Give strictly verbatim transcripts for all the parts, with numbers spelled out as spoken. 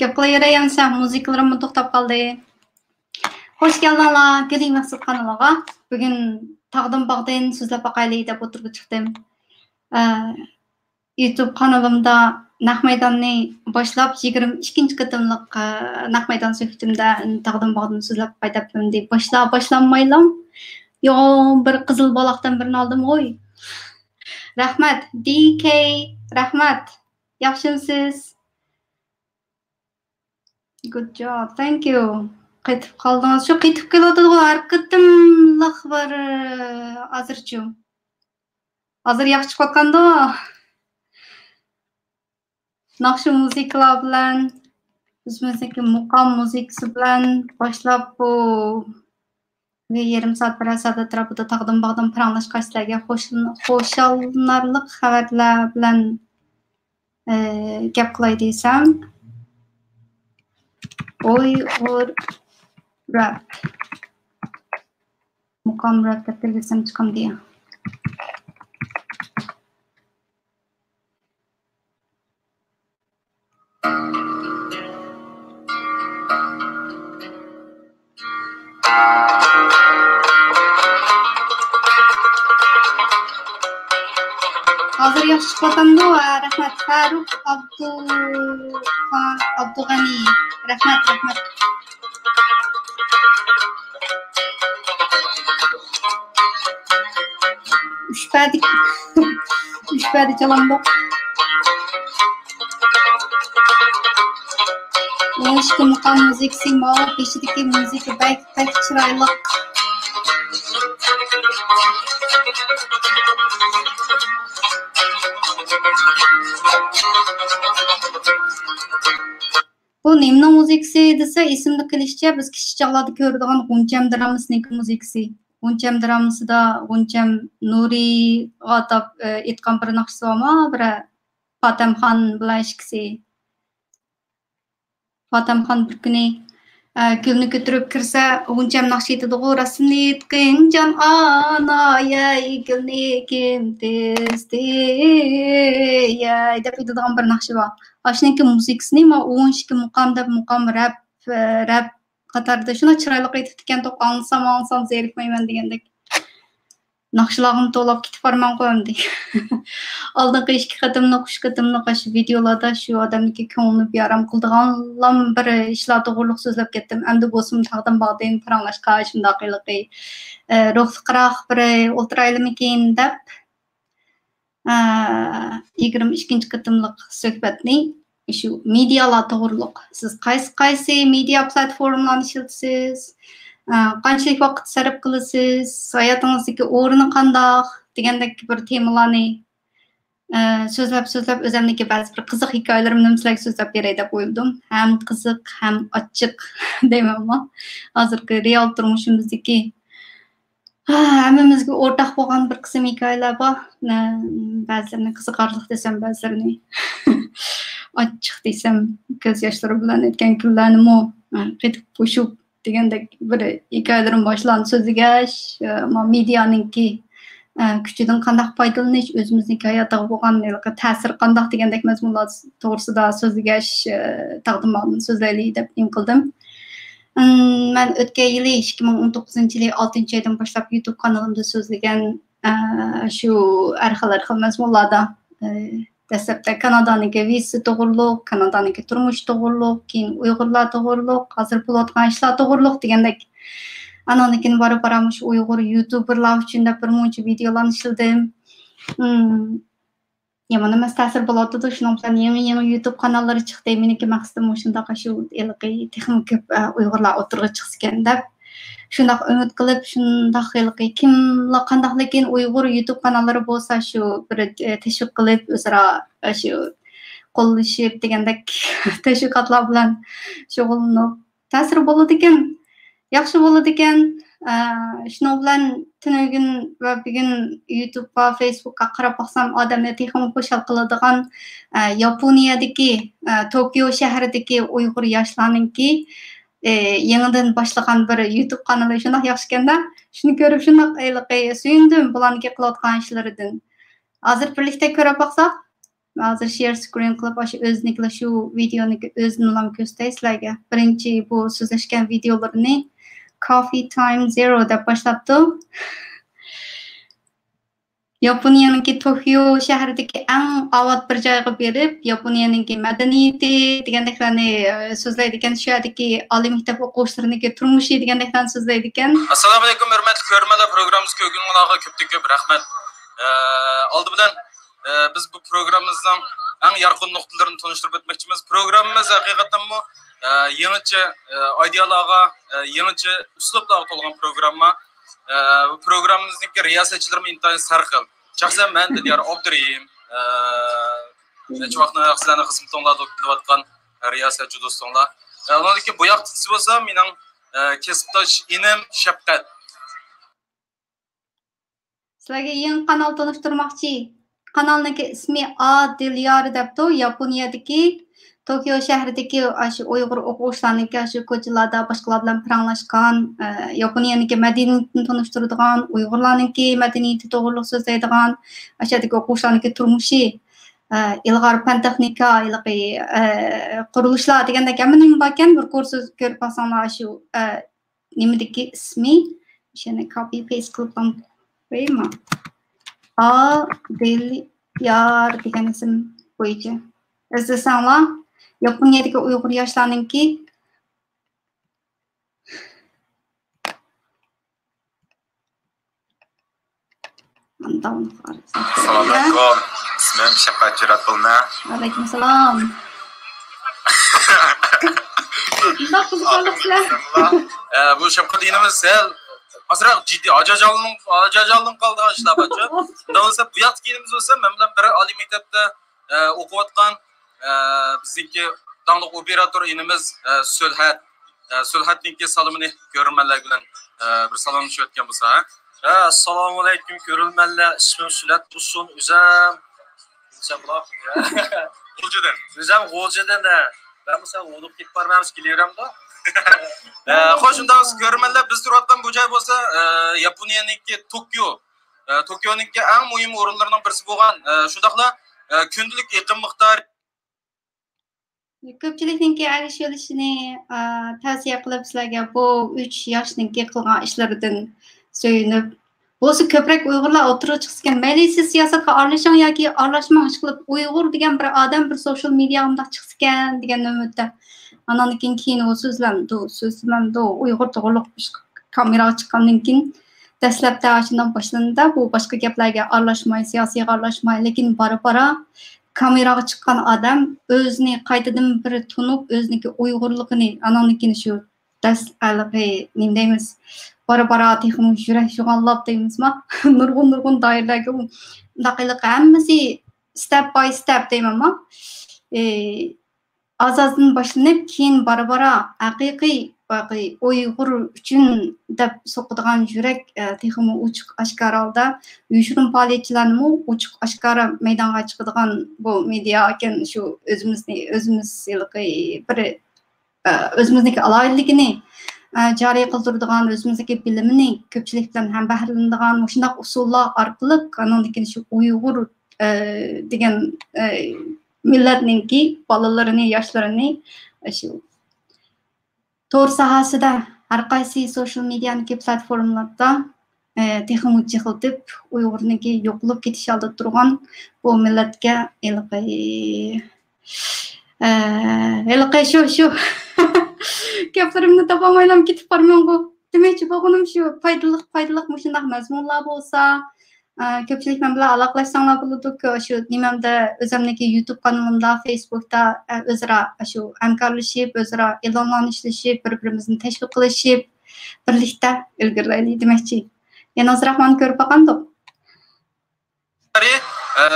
گەپ قىلىۋېرەي ئەمىسە، مۇزىكىلىرىممۇ توختاپ قالدى. خوش كەلدىڭلار گۈلى مەخسۇت قانىلىغا. بۈگۈن تاغدىن باغدىن سۆزلەپ باقايلى دەپ ئوتتۇرىغا چىقتىم. ئە، يۇتۇب قانىلىمدا نەق مەيداننى باشلاپ، يىگىرمە ئىككىنچى قېتىملىق، ئە، نەق مەيدان سۆھبىتىمدە تاغدىن باغدىن سۆزلەپ باقاي دەپ ئەمدى باشلا-، باشلانمايلا يوغان بىر قىزىل بالاقتىن بىرنى ئالدىم غوي. رەھمەت، دى كەي، رەھمەت. ياخشىمۇسىز؟ Good job, thank you. قېتىپ قالدىڭىز. شۇ قېتىپ كېلىۋاتىدىغۇ ھەر قېتىملىق بىر، ھازىرچۇ. ھازىر ياخشى چىقىۋاتقاندۇ؟ ناخشا مۇزىكىلار بىلەن، ئۆزىمىزنىڭكى مۇقام مۇزىكىسى بىلەن باشلاپ، بۇ بىر يېرىم سائەت، بىرەر سائەت ئەتراپىدا تاغدىن باغدىن پاراڭلاشقان سىلەرگە خۇشال-، خۇشاللىنارلىق خەۋەرلەر بىلەن، ئى، گەپ قىلاي دېسەم، ئۇيغۇر رەپ، مۇقام رەپ دەپ بىلسەم چىقامدۇ؟ ھازىر ياخشى چىقىۋاتامدۇ؟ ھە، رەھمەت. فاروق ئابدۇ-، ئابدۇغەنى. رەھمەت، رەھمەت. ئۈچ پەدە، ئۈچ پەدە چالامدۇق. ئۇنىڭ ئىككى مۇقام مۇزىكىسى ماۋۇ، بېشىدىكى مۇزىكا بەك، بەك چىرايلىق. بۇ نېمىنىڭ مۇزىكىسى دېسە، ئېسىمدە قېلىشىچە، بىز كىچىك چاغلاردا كۆرىدىغان غۇنچەم درامىسىنىڭكى مۇزىكىسى. غۇنچەم درامىسىدا غۇنچەم نۇرىغا ئاتاپ، ئە، ئېيتقان بىر ناخشىسى بارما، بىر پاتەمخان بىلەن ئىككىسى. پاتەمخان بىر كۈنى، ئە، گۈلنى كۆتۈرۈپ كىرسە، غۇنچەم ناخشا ئېيتىدىغۇ، رەسىمنى ئېيتقىن جان ئانا، يەي گۈلنى كىم تىزدى، يەي دەپ ئېيتىدىغان بىر ناخشا بار. ئاشۇنىڭكى مۇزىكىسىنى ما ئون ئىككى مۇقام دەپ، مۇقام رەپ، رەپ قاتاردا شۇنداق چىرايلىق ئېيتىپتىكەن، توق ئاڭلىسام، ئاڭلىسام زېرىكمەيمەن دېگەندەك. ناخشىلارغىمۇ توۋلاپ كېتىپ بارمەنغۇ ئەمدى. ئالدىنقى ئىككى قېتىملىق، ئۈچ قېتىملىق ئاشۇ ۋىدىيولاردا شۇ ئادەمنىڭكى كۆڭلىنى بىئارام قىلىدىغانلام بىر ئىشلار توغرۇلۇق سۆزلەپ كەتتىم. ئەمدى بولسىمۇ تاغدىن باغدىن پاراڭلاشقا شۇنداق ھېلىقى، ئە، روھلۇقراق بىر ئولتۇرايلىمىكىن دەپ، ئە، يىگىرمە ئىككىنچى قېتىملىق سۆھبەتنى شۇ مېدىيالار توغرۇلۇق. سىز قايسى، قايسى مېدىيا پلاتفورمىلارنى ئىشلىتىسىز؟ ئە، قانچىلىك ۋاقىت سەرپ قىلىسىز؟ ھاياتىڭىزدىكى ئورنى قانداق؟ دېگەندەك بىر تېمىلارنى، ئە، سۆزلەپ، سۆزلەپ، ئۆزەمنىڭكى بەزى بىر قىزىق ھېكايىلىرىمنى سىلەرگە سۆزلەپ بېرەي دەپ ئويلىدىم. ھەم قىزىق، ھەم ئاچچىق دەيمەنما. ھازىرقى رېئال تۇرمۇشىمىزدىكى ھا، ھەممىمىزگە ئورتاق بولغان بىر قىسىم ھېكايىلەر بار. نە-، بەزىلىرىنى قىزىقارلىق دېسەم، بەزىلىرىنى ئاچچىق دېسەم، كۆز ياشلىرى بىلەن ئۆتكەن كۈنلەرنىمۇ، ھە، قېتىپ قوشۇپ دېگەندەك بىر ھېكايىلىرىم بار. شۇلارنى سۆزلىگەچ، ئە، ما-، مېدىيانىڭكى، ئە، كۈچىدىن قانداق پايدىلىنىش، ئۆزىمىزنىڭكى ھاياتىغا بولغان ھېلىقى تەسىرى قانداق دېگەندەك مەزمۇنلار توغرىسىدا سۆزلىگەچ، ئە، تاغدىن باغدىن سۆزلەيلى دەپ نېمە قىلدىم. ئىم، مەن ئۆتكەن يىلى، ئىككى مىڭ ئون توققۇزىنچى يىلى ئالتىنچى ئايدىن باشلاپ يۇتۇب قانىلىمدا سۆزلىگەن، ئە، شۇ ھەر خىل، ھەر خىل مەزمۇنلاردا، ئە، دەسلەپتە كانادانىڭكى ۋىزىسى توغرۇلۇق، كانادانىڭكى تۇرمۇشى توغرۇلۇق، كېيىن ئۇيغۇرلار توغرۇلۇق، ھازىر بولۇۋاتقان ئىشلار توغرۇلۇق دېگەندەك. ئانىڭدىن كېيىن بارا-بارا مۇشۇ ئۇيغۇر يۇتۇبېرلار ئۈچۈن دەپ بىر مۇنچە ۋىدىيولارنى ئىشلىدىم. ئىم، يامان ئەمەس، تەسىر بولۇۋاتىدۇ. شۇنىڭ بىلەن يېڭى، يېڭى يۇتۇب قاناللىرى چىقتى. مېنىڭكى مەقسىتىم مۇشۇنداق، شۇ ھېلىقى تېخىمۇ كۆپ، ئە، ئۇيغۇرلار ئوتتۇرىغا چىقسىكەن دەپ، شۇنداق ئۈمىد قىلىپ، شۇنداق ھېلىقى كىملا قانداقلىكىن ئۇيغۇر يۇتۇب قاناللىرى بولسا، شۇ بىر، ئە، تەشۋىق قىلىپ، ئۆزئارا، ئە، شۇ قوللىشىپ دېگەندەك تەشۋىقاتلار بىلەن شۇغۇللىنىپ، تەسىرى بولىدىكەن، ياخشى بولىدىكەن. ئە، شۇنىڭ بىلەن تۈنۈگۈن ۋە بۈگۈن يۇتۇبقا، فېيسبۇكقا قاراپ باقسام، ئادەمنى تېخىمۇ خۇشال قىلىدىغان، ئە، ياپونىيەدىكى، ئە، توكيو شەھىرىدىكى ئۇيغۇر ياشلارنىڭكى، ئە، يېڭىدىن باشلىغان بىر يۇتۇب قانىلى شۇنداق ياخشىكەن-دە. شۇنى كۆرۈپ شۇنداق ھېلىقى سۆيۈندۈم بۇلارنىڭكى قىلىۋاتقان ئىشلىرىدىن. ھازىر بىرلىكتە كۆرۈپ باقساق. ھازىر شېئر سكرىن قىلىپ، ئاشۇ ئۆزىنىڭكىلا شۇ ۋىدېئونىڭكى ئۆزىنىلا كۆرسىتەي سىلەرگە. بىرىنچى بۇ سۆزلەشكەن ۋىدېئولىرىنى Coffee Time Zero دەپ باشلاپتۇ. ياپونىيەنىڭكى توكيو شەھىرىدىكى ئەڭ ئاۋات بىر جايغا بېرىپ، ياپونىيەنىڭكى مەدەنىيىتى دېگەندەكلەرنى، ئە، سۆزلەيدىكەن. شۇ يەردىكى ئالىي مەكتەپ ئوقۇغۇچىلىرىنىڭكى تۇرمۇشى دېگەندەكلەرنى سۆزلەيدىكەن. ئەسسالامۇئەلەيكۇم، ھۆرمەتلىك كۆرۈرمەنلەر، پروگراممىمىزغا كۆرگىنىڭلارغا كۆپتىن كۆپ رەھمەت. ئە، ئالدى بىلەن، ئە، بىز بۇ پروگراممىمىزنىڭ ئەڭ يارقىن نۇقتىلىرىنى تونۇشتۇرۇپ ئۆتمەكچىمىز. پروگراممىمىز ھەقىقەتەنمۇ، ئە، يېڭىچە، ئە، ئىدىيەلەرگە، ئە، يېڭىچە ئۇسلۇبلارغا تولغان پروگرامما. ئە، پروگراممىمىزنىڭكى رىياسەتچىلىرىمۇ ئىنتايىن سەرخىل. شەخسەن مەن دىليار ئابدۇرېھىم، ئە، نەچچە ۋاقىتتىن بۇيان سىلەرنىڭ خىزمىتىڭلاردا كېلىۋاتقان رىياسەتچى دوستۇڭلار. ئە، ئۇنىڭدىن كېيىن بۇ ياقتىكىسى بولسا مېنىڭ، ئە، كەسىپداش ئىنىم شەپقەت. سىلەرگە يېڭى قانال تونۇشتۇرماقچى. قانالنىڭكى ئىسمى ئا دىليارى دەپتۇ. ياپونىيەدىكى توكيو شەھىرىدىكى ئاشۇ ئۇيغۇر ئوقۇغۇچىلارنىڭكى ئاشۇ كوچىلاردا باشقىلار بىلەن پاراڭلاشقان، ئە، ياپونىيەنىڭكى مەدەنىيىتىنى تونۇشتۇرىدىغان، ئۇيغۇرلارنىڭكى مەدەنىيىتى توغرۇلۇق سۆزلەيدىغان، ئاشۇ يەردىكى ئوقۇغۇچىلارنىڭكى تۇرمۇشى، ئە، ئىلغار پەن تېخنىكا، ھېلىقى، ئە، قۇرۇلۇشلار دېگەندەك ھەممە نېمە باركەن، بىر كورسىڭىز كۆرۈپ باقساڭلار، ئاشۇ، ئە، نېمىدىكى ئىسمى، شۇنى كوپى پېست قىلىپ قويايمۇ؟ ئادىليار دېگەن ئىسىم بويىچە ئىزدىسەڭلار، ياپونىيەدىكى ئۇيغۇر ياشلارنىڭكى. ئاسسالامۇ ئەلەيكۇم. ئىسمىم شەپقەت جۈرئەت بولما. ۋەئەلەيكۇم ئەسسالام. شۇنداق قىزىقارلىق سىلەر. ئە، بۇ شەپقەت ئىنىمىز سەل ئازراق جىددىي، ئاجاجالىنىڭ، ئاجاجالىنىڭ قالدىغان ئىشلار بارچۇ. شۇنداق بولسا، بۇ ياقتىكى ئىنىمىز بولسا، مەن بىلەن بىر ئالىي مەكتەپتە، ئە، ئوقۇۋاتقان، ئە، بىزنىڭكى داڭلىق ئوپېراتور ئىنىمىز، ئە، سۆلھەت. ئە، سۆلھەتنىڭكى سالىمىنى كۆرۈرمەنلەر بىلەن، ئە، بىر سالاملىشىۋەتكەن بولسا، ھە؟ ھە، ئەسسالامۇئەلەيكۇم، كۆرۈرمەنلەر. ئىسمىم سۆلھەت تۇرسۇن، ئۆزۈم. غۇلجىدىن. ئۆزۈم غۇلجىدىن، ھە. مەن بولسا غۇلجىغا كېتىپ بارمايمىز، كېلىۋېرەمدۇ. ئە، خوش، شۇنداق بولسا كۆرۈرمەنلەر، بىز تۇرۇۋاتقان بۇ جاي بولسا، ئە، ياپونىيەنىڭكى توكيو. ئە، توكيونىڭكى ئەڭ مۇھىم ئورۇنلىرىنىڭ بىرسى بولغان، ئە، شۇنداقلا، ئە، كۈندىلىك ئېقىم مىقدارى. كۆپچىلىكنىڭكى ئەگىشىۋېلىشىنى، ئە، تەۋسىيە قىلىپ سىلەرگە بۇ ئۈچ ياشنىڭكى قىلغان ئىشلىرىدىن سۆيۈنۈپ. بولسا كۆپرەك ئۇيغۇرلار ئوتتۇرىغا چىقسىكەن. مەيلى سىز سىياسەتكە ئارىلىشىڭ ياكى ئارىلاشماڭ، ئىشقىلىپ ئۇيغۇر دېگەن بىر ئادەم بىر سوشال مېدىياغا مۇنداق چىقسىكەن دېگەن نۆۋەتتە. ئاناندىن كېيىن، كېيىن ئۇ سۆزلەمدۇ، سۆزلىمەمدۇ، ئۇيغۇر توغرۇلۇق كامېراغا چىققاندىن كېيىن دەسلەپتە ئاشۇنداق باشلىنىدۇ. بۇ باشقا گەپلەرگە ئارىلاشماي، سىياسىيغا ئارىلاشماي، لېكىن بارا-بارا كامېراغا چىققان ئادەم ئۆزىنى قايتىدىن بىر تونۇپ، ئۆزىنىڭكى ئۇيغۇرلۇقىنى، ئاناندىن كېيىن شۇ دەس-، ھېلىقى نېمە دەيمىز، بارا-بارا تېخىمۇ يۈرەك يوغانلاپ دەيمىزما، نۇرغۇن-نۇرغۇن دائىرىلەرگە ئۇ مۇنداق ھېلىقى ھەممىسى ستېپ باي ستېپ دەيمەنما، ئى، ئاز-ئازدىن باشلىنىپ، كېيىن بارا-بارا ھەقىقىي، بايىقى ئۇيغۇر ئۈچۈن دەپ سوقىدىغان يۈرەك، ئە، تېخىمۇ ئوچۇق ئاشكارا ھالدا، يوشۇرۇن پائالىيەتچىلەرنىمۇ ئوچۇق ئاشكارا مەيدانغا چىقىدىغان بۇ مېدىيا ئىكەن، شۇ ئۆزىمىزنى، ئۆزىمىز ھېلىقى بىر، ئە، ئۆزىمىزنىڭكى ئالاھىدىلىكىنى، ئە، جارى قىلدۇرىدىغان، ئۆزىمىزنىڭكى بىلىمىنى كۆپچىلىك بىلەن ھەمبەھىرلىنىدىغان مۇشۇنداق ئۇسۇللار ئارقىلىق، ئانىڭدىن كېيىن شۇ ئۇيغۇر، ئە، دېگەن، ئە، مىللەتنىڭكى بالىلىرىنى، ياشلىرىنى شۇ تور ساھەسىدە ھەر قايسى سوشال مېدىيانىڭكى پلاتفورمىلاردا، ئە، تېخىمۇ جىقلىتىپ، ئۇيغۇرنىڭكى يوقىلىپ كېتىش ئالدىدا تۇرغان بۇ مىللەتكە ھېلىقى، ئە، ھېلىقى شۇ، شۇ گەپلىرىمنى تاپالمايلا كېتىپ بارمەنغۇ. دېمەكچى بولغىنىم شۇ، پايدىلىق، پايدىلىق مۇشۇنداق مەزمۇنلار بولسا، ئە، كۆپچىلىك مەن بىلەن ئالاقىلەشسەڭلار بولىدۇ. شۇ نېمەمدە، ئۆزۈمنىڭكى يۇتۇب قانىلىمدا، فېيسبۇكتا، ئە، ئۆزئارا شۇ ھەمكارلىشىپ، ئۆزئارا ئېلانلارنى ئىشلىشىپ، بىر-بىرىمىزنى تەشۋىق قىلىشىپ، بىرلىكتە ئىلگىرىلەيلى دېمەكچى. يەنە ئازراق مانا كۆرۈپ باقامدۇق؟ ئە،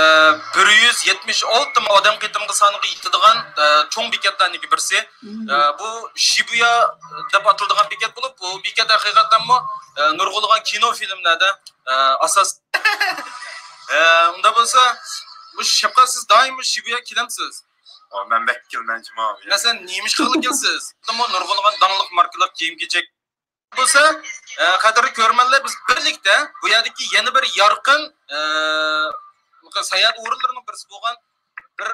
بىر يۈز يەتمىش ئالتە مىڭ ئادەم قېتىمغا سانىغا يېتىدىغان، ئە، چوڭ بېكەتلەرنىڭكى بىرسى. مم. ئە، بۇ شىبۇيا دەپ ئاتىلىدىغان بېكەت بولۇپ، بۇ بېكەت ھەقىقەتەنمۇ، ئە، نۇرغۇنلىغان كىنو فىلىملەردە، ئە، ئاساس. ئە، ئۇنداق بولسا، بۇ شەپقەت، سىز دائىم بۇ شىبۇيا كېلەمسىز؟ ئا، مەن بەك كېلىمەن جۇمۇ. مەسىلەن، نېمە ئىش قىلغىلى كېلىسىز؟ نۇرغۇنلىغان داڭلىق ماركىلىق كىيىم-كېچەك. بولسا، ئە، قەدىرلىك كۆرۈرمەنلەر، بىز بىرلىكتە بۇ يەردىكى يەنە بىر يارقىن، ئە، ساياھەت ئورۇنلىرىنىڭ بىرسى بولغان بىر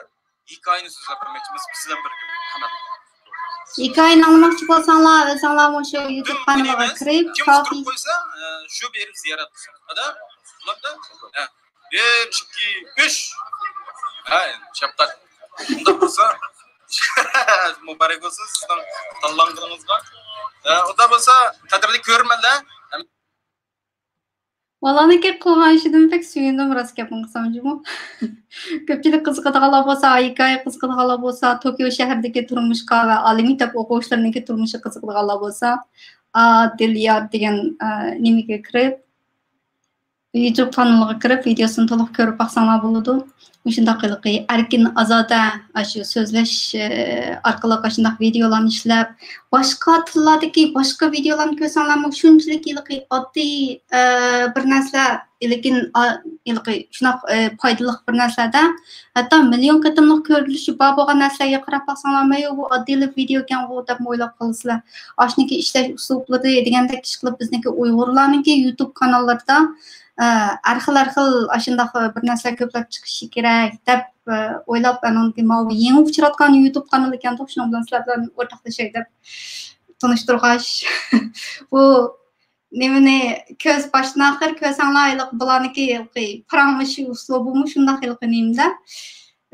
ھېكايىنى سۆزلەپ بەرمەكچىمىز، بىز بىلەن بىرگە. ھەممە. ھېكايىنى ئاڭلىماقچى بولساڭلار، ئۆزۈڭلار مۇشۇ يۇتۇب كانىلىغا كىرىپ، كىم كافى ئۇتتۇرۇپ قويسا، ئە، شۇ بېرىپ زىيارەت قىلسۇن. ئادا، بۇلاردا، ھە. بىر، ئىككى، ئۈچ. ھە، شەپقەت. ئۇنداق بولسا، مۇبارەك بولسۇن سىزنىڭ تاللانغىنىڭىزغا. ئە، ئۇنداق بولسا، قەدىرلىك كۆرۈرمەنلەر، ۋالانىڭكى قىلغان ئىشىدىن بەك سۆيۈندۈم، راست گەپنى قىلسام جۇمۇ. كۆپچىلىك قىزىقىدىغانلار بولسا، ھېكايە قىزىقىدىغانلار بولسا، توكيو شەھىرىدىكى تۇرمۇشقا ۋە ئالىي مەكتەپ ئوقۇغۇچىلىرىنىڭكى تۇرمۇشىغا قىزىقىدىغانلار بولسا، ئادىليار دېگەن، ئە، نېمىگە كىرىپ، يۇتۇب قانىلىغا كىرىپ، ۋىدېيوسىنى تولۇق كۆرۈپ باقساڭلار بولىدۇ. مۇشۇنداق ھېلىقى ئەركىن، ئازادە، ئاشۇ سۆزلەش، ئە، ئارقىلىق ئاشۇنداق ۋىدېيولارنى ئىشلەپ، باشقا تىللاردىكى باشقا ۋىدېيولارنى كۆرسەڭلارمۇ شۇنچىلىك ھېلىقى ئاددىي، ئە، بىر نەرسىلەر، لېكىن، ئا، ھېلىقى شۇنداق، ئە، پايدىلىق بىر نەرسىلەردە ھەتتا مىليون قېتىملىق كۆرۈلۈشى بار بولغان نەرسىلەرگە قاراپ باقساڭلارمۇ، ۋۇ ئاددىيلا ۋىدېيوكەنغۇ دەپمۇ ئويلاپ قالىسىلەر. ئاشۇنىڭكى ئىشلەش ئۇسلۇبلىرى دېگەندەك ئىشقىلىپ بىزنىڭكى ئۇيغۇرلارنىڭكى يۇتۇب قاناللىرىدا، ئە، ھەر خىل، ھەر خىل ئاشۇنداق بىر نەرسىلەر كۆپلەپ چىقىشى كېرەك دەپ، ئە، ئويلاپ، ئانىڭدىن كېيىن ماۋۇ يېڭى ئۇچراۋاتقان يۇتۇب قانىلى ئىكەندۇق، شۇنىڭ بىلەن سىلەر بىلەن ئورتاقلىشاي دەپ تونۇشتۇرغاچ، بۇ نېمىنى كۆز باشتىن ئاخىر كۆرسەڭلار، ھېلىقى بۇلارنىڭكى ھېلىقى پاراڭلىشىش ئۇسلۇبىمۇ شۇنداق ھېلىقى نېمىدە،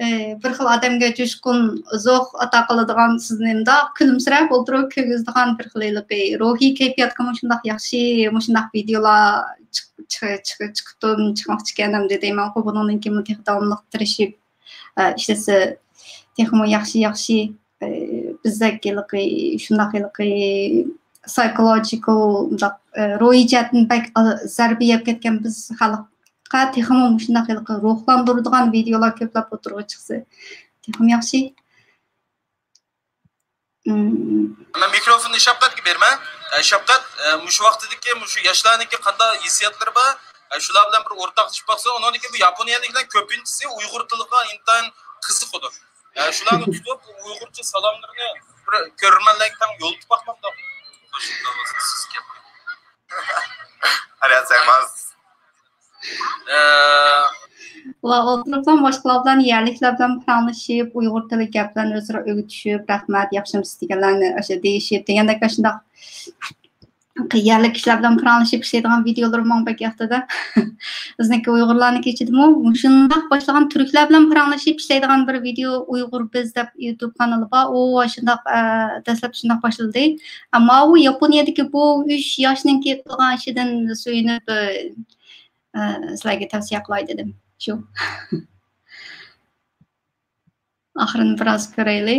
ئى، بىر خىل ئادەمگە جۇشقۇن زوق ئاتا قىلىدىغان، سىزنى مۇنداق كۈلۈمسىرەپ ئولتۇرۇپ كىرگۈزىدىغان بىر خىل ھېلىقى روھىي كەيپىياتقا مۇشۇنداق ياخشى، مۇشۇنداق ۋىدېيولار چىق-، چىق-، چىق-، چىقىپتۇ، چىقماقچىكەن ئەمدى دەيمەنغۇ، بۇنىڭدىن كېيىنمۇ تېخى داۋاملىق تىرىشىپ، ئە، ئىشلىسە تېخىمۇ ياخشى، ياخشى، ئە، بىزدەك ھېلىقى، شۇنداق ھېلىقى سايكولوجىكال، مۇنداق، ئە، روھىي جەھەتتىن بەك، ئا، زەربە يەپ كەتكەن بىز خەلققە تېخىمۇ مۇشۇنداق ھېلىقى روھلاندۇرىدىغان ۋىدېيولار كۆپلەپ ئوتتۇرىغا چىقسا تېخىمۇ ياخشى. مم. مەن مىكروفوننى شەپقەتكە بېرىمەن. ئە، شەپقەت، ئە، مۇشۇ ۋاقتىدىكى مۇشۇ ياشلارنىڭكى قانداق ھېسسىياتلىرى بار؟ ئە، شۇلار بىلەن بىر ئورتاقلىشىپ باقسا، ئۇنىڭدىن كېيىن بۇ ياپونىيەلىكلەر كۆپىنچىسى ئۇيغۇر تىلىغا ئىنتايىن قىزىقىدۇ. ئە، شۇلارنى تۇتۇپ، ئۇيغۇرچە سالاملىرىنى بىر كۆرۈرمەنلەرگە تەڭ يوللىتىپ باقماقتا. ئەرياسايماز. ئە، ئۇلار ئولتۇرۇپلا باشقىلار بىلەن، يەرلىكلەر بىلەن پاراڭلىشىپ، ئۇيغۇر تىلى گەپ بىلەن ئۆزئارا ئۆگىتىشىپ، رەھمەت، ياخشىمۇسىز دېگەنلەرنى ئاشۇ دېيىشىپ دېگەندەك ئاشۇنداق يەرلىك كىشىلەر بىلەن پاراڭلىشىپ ئىشلەيدىغان ۋىدېيولىرىم ماڭا بەك ياقتىدە. بىزنىڭكى ئۇيغۇرلارنىڭكى ئىچىدىمۇ مۇشۇنداق باشلىغان تۈركلەر بىلەن پاراڭلىشىپ ئىشلەيدىغان بىر ۋىدېو ئۇيغۇر بىز دەپ يۇتۇب قانىلى بار. ئۇ ئاشۇنداق، ئە، دەسلەپتە شۇنداق باشلىدى. ئەمما ئۇ ياپونىيەدىكى بۇ ئۈچ ياشنىڭكى قىلغان ئىشىدىن سۆيۈنۈپ، ئە، ئە، سىلەرگە تەۋسىيە قىلاي دېدىم. شۇ. ئاخىرىنى بىراز كۆرەيلى.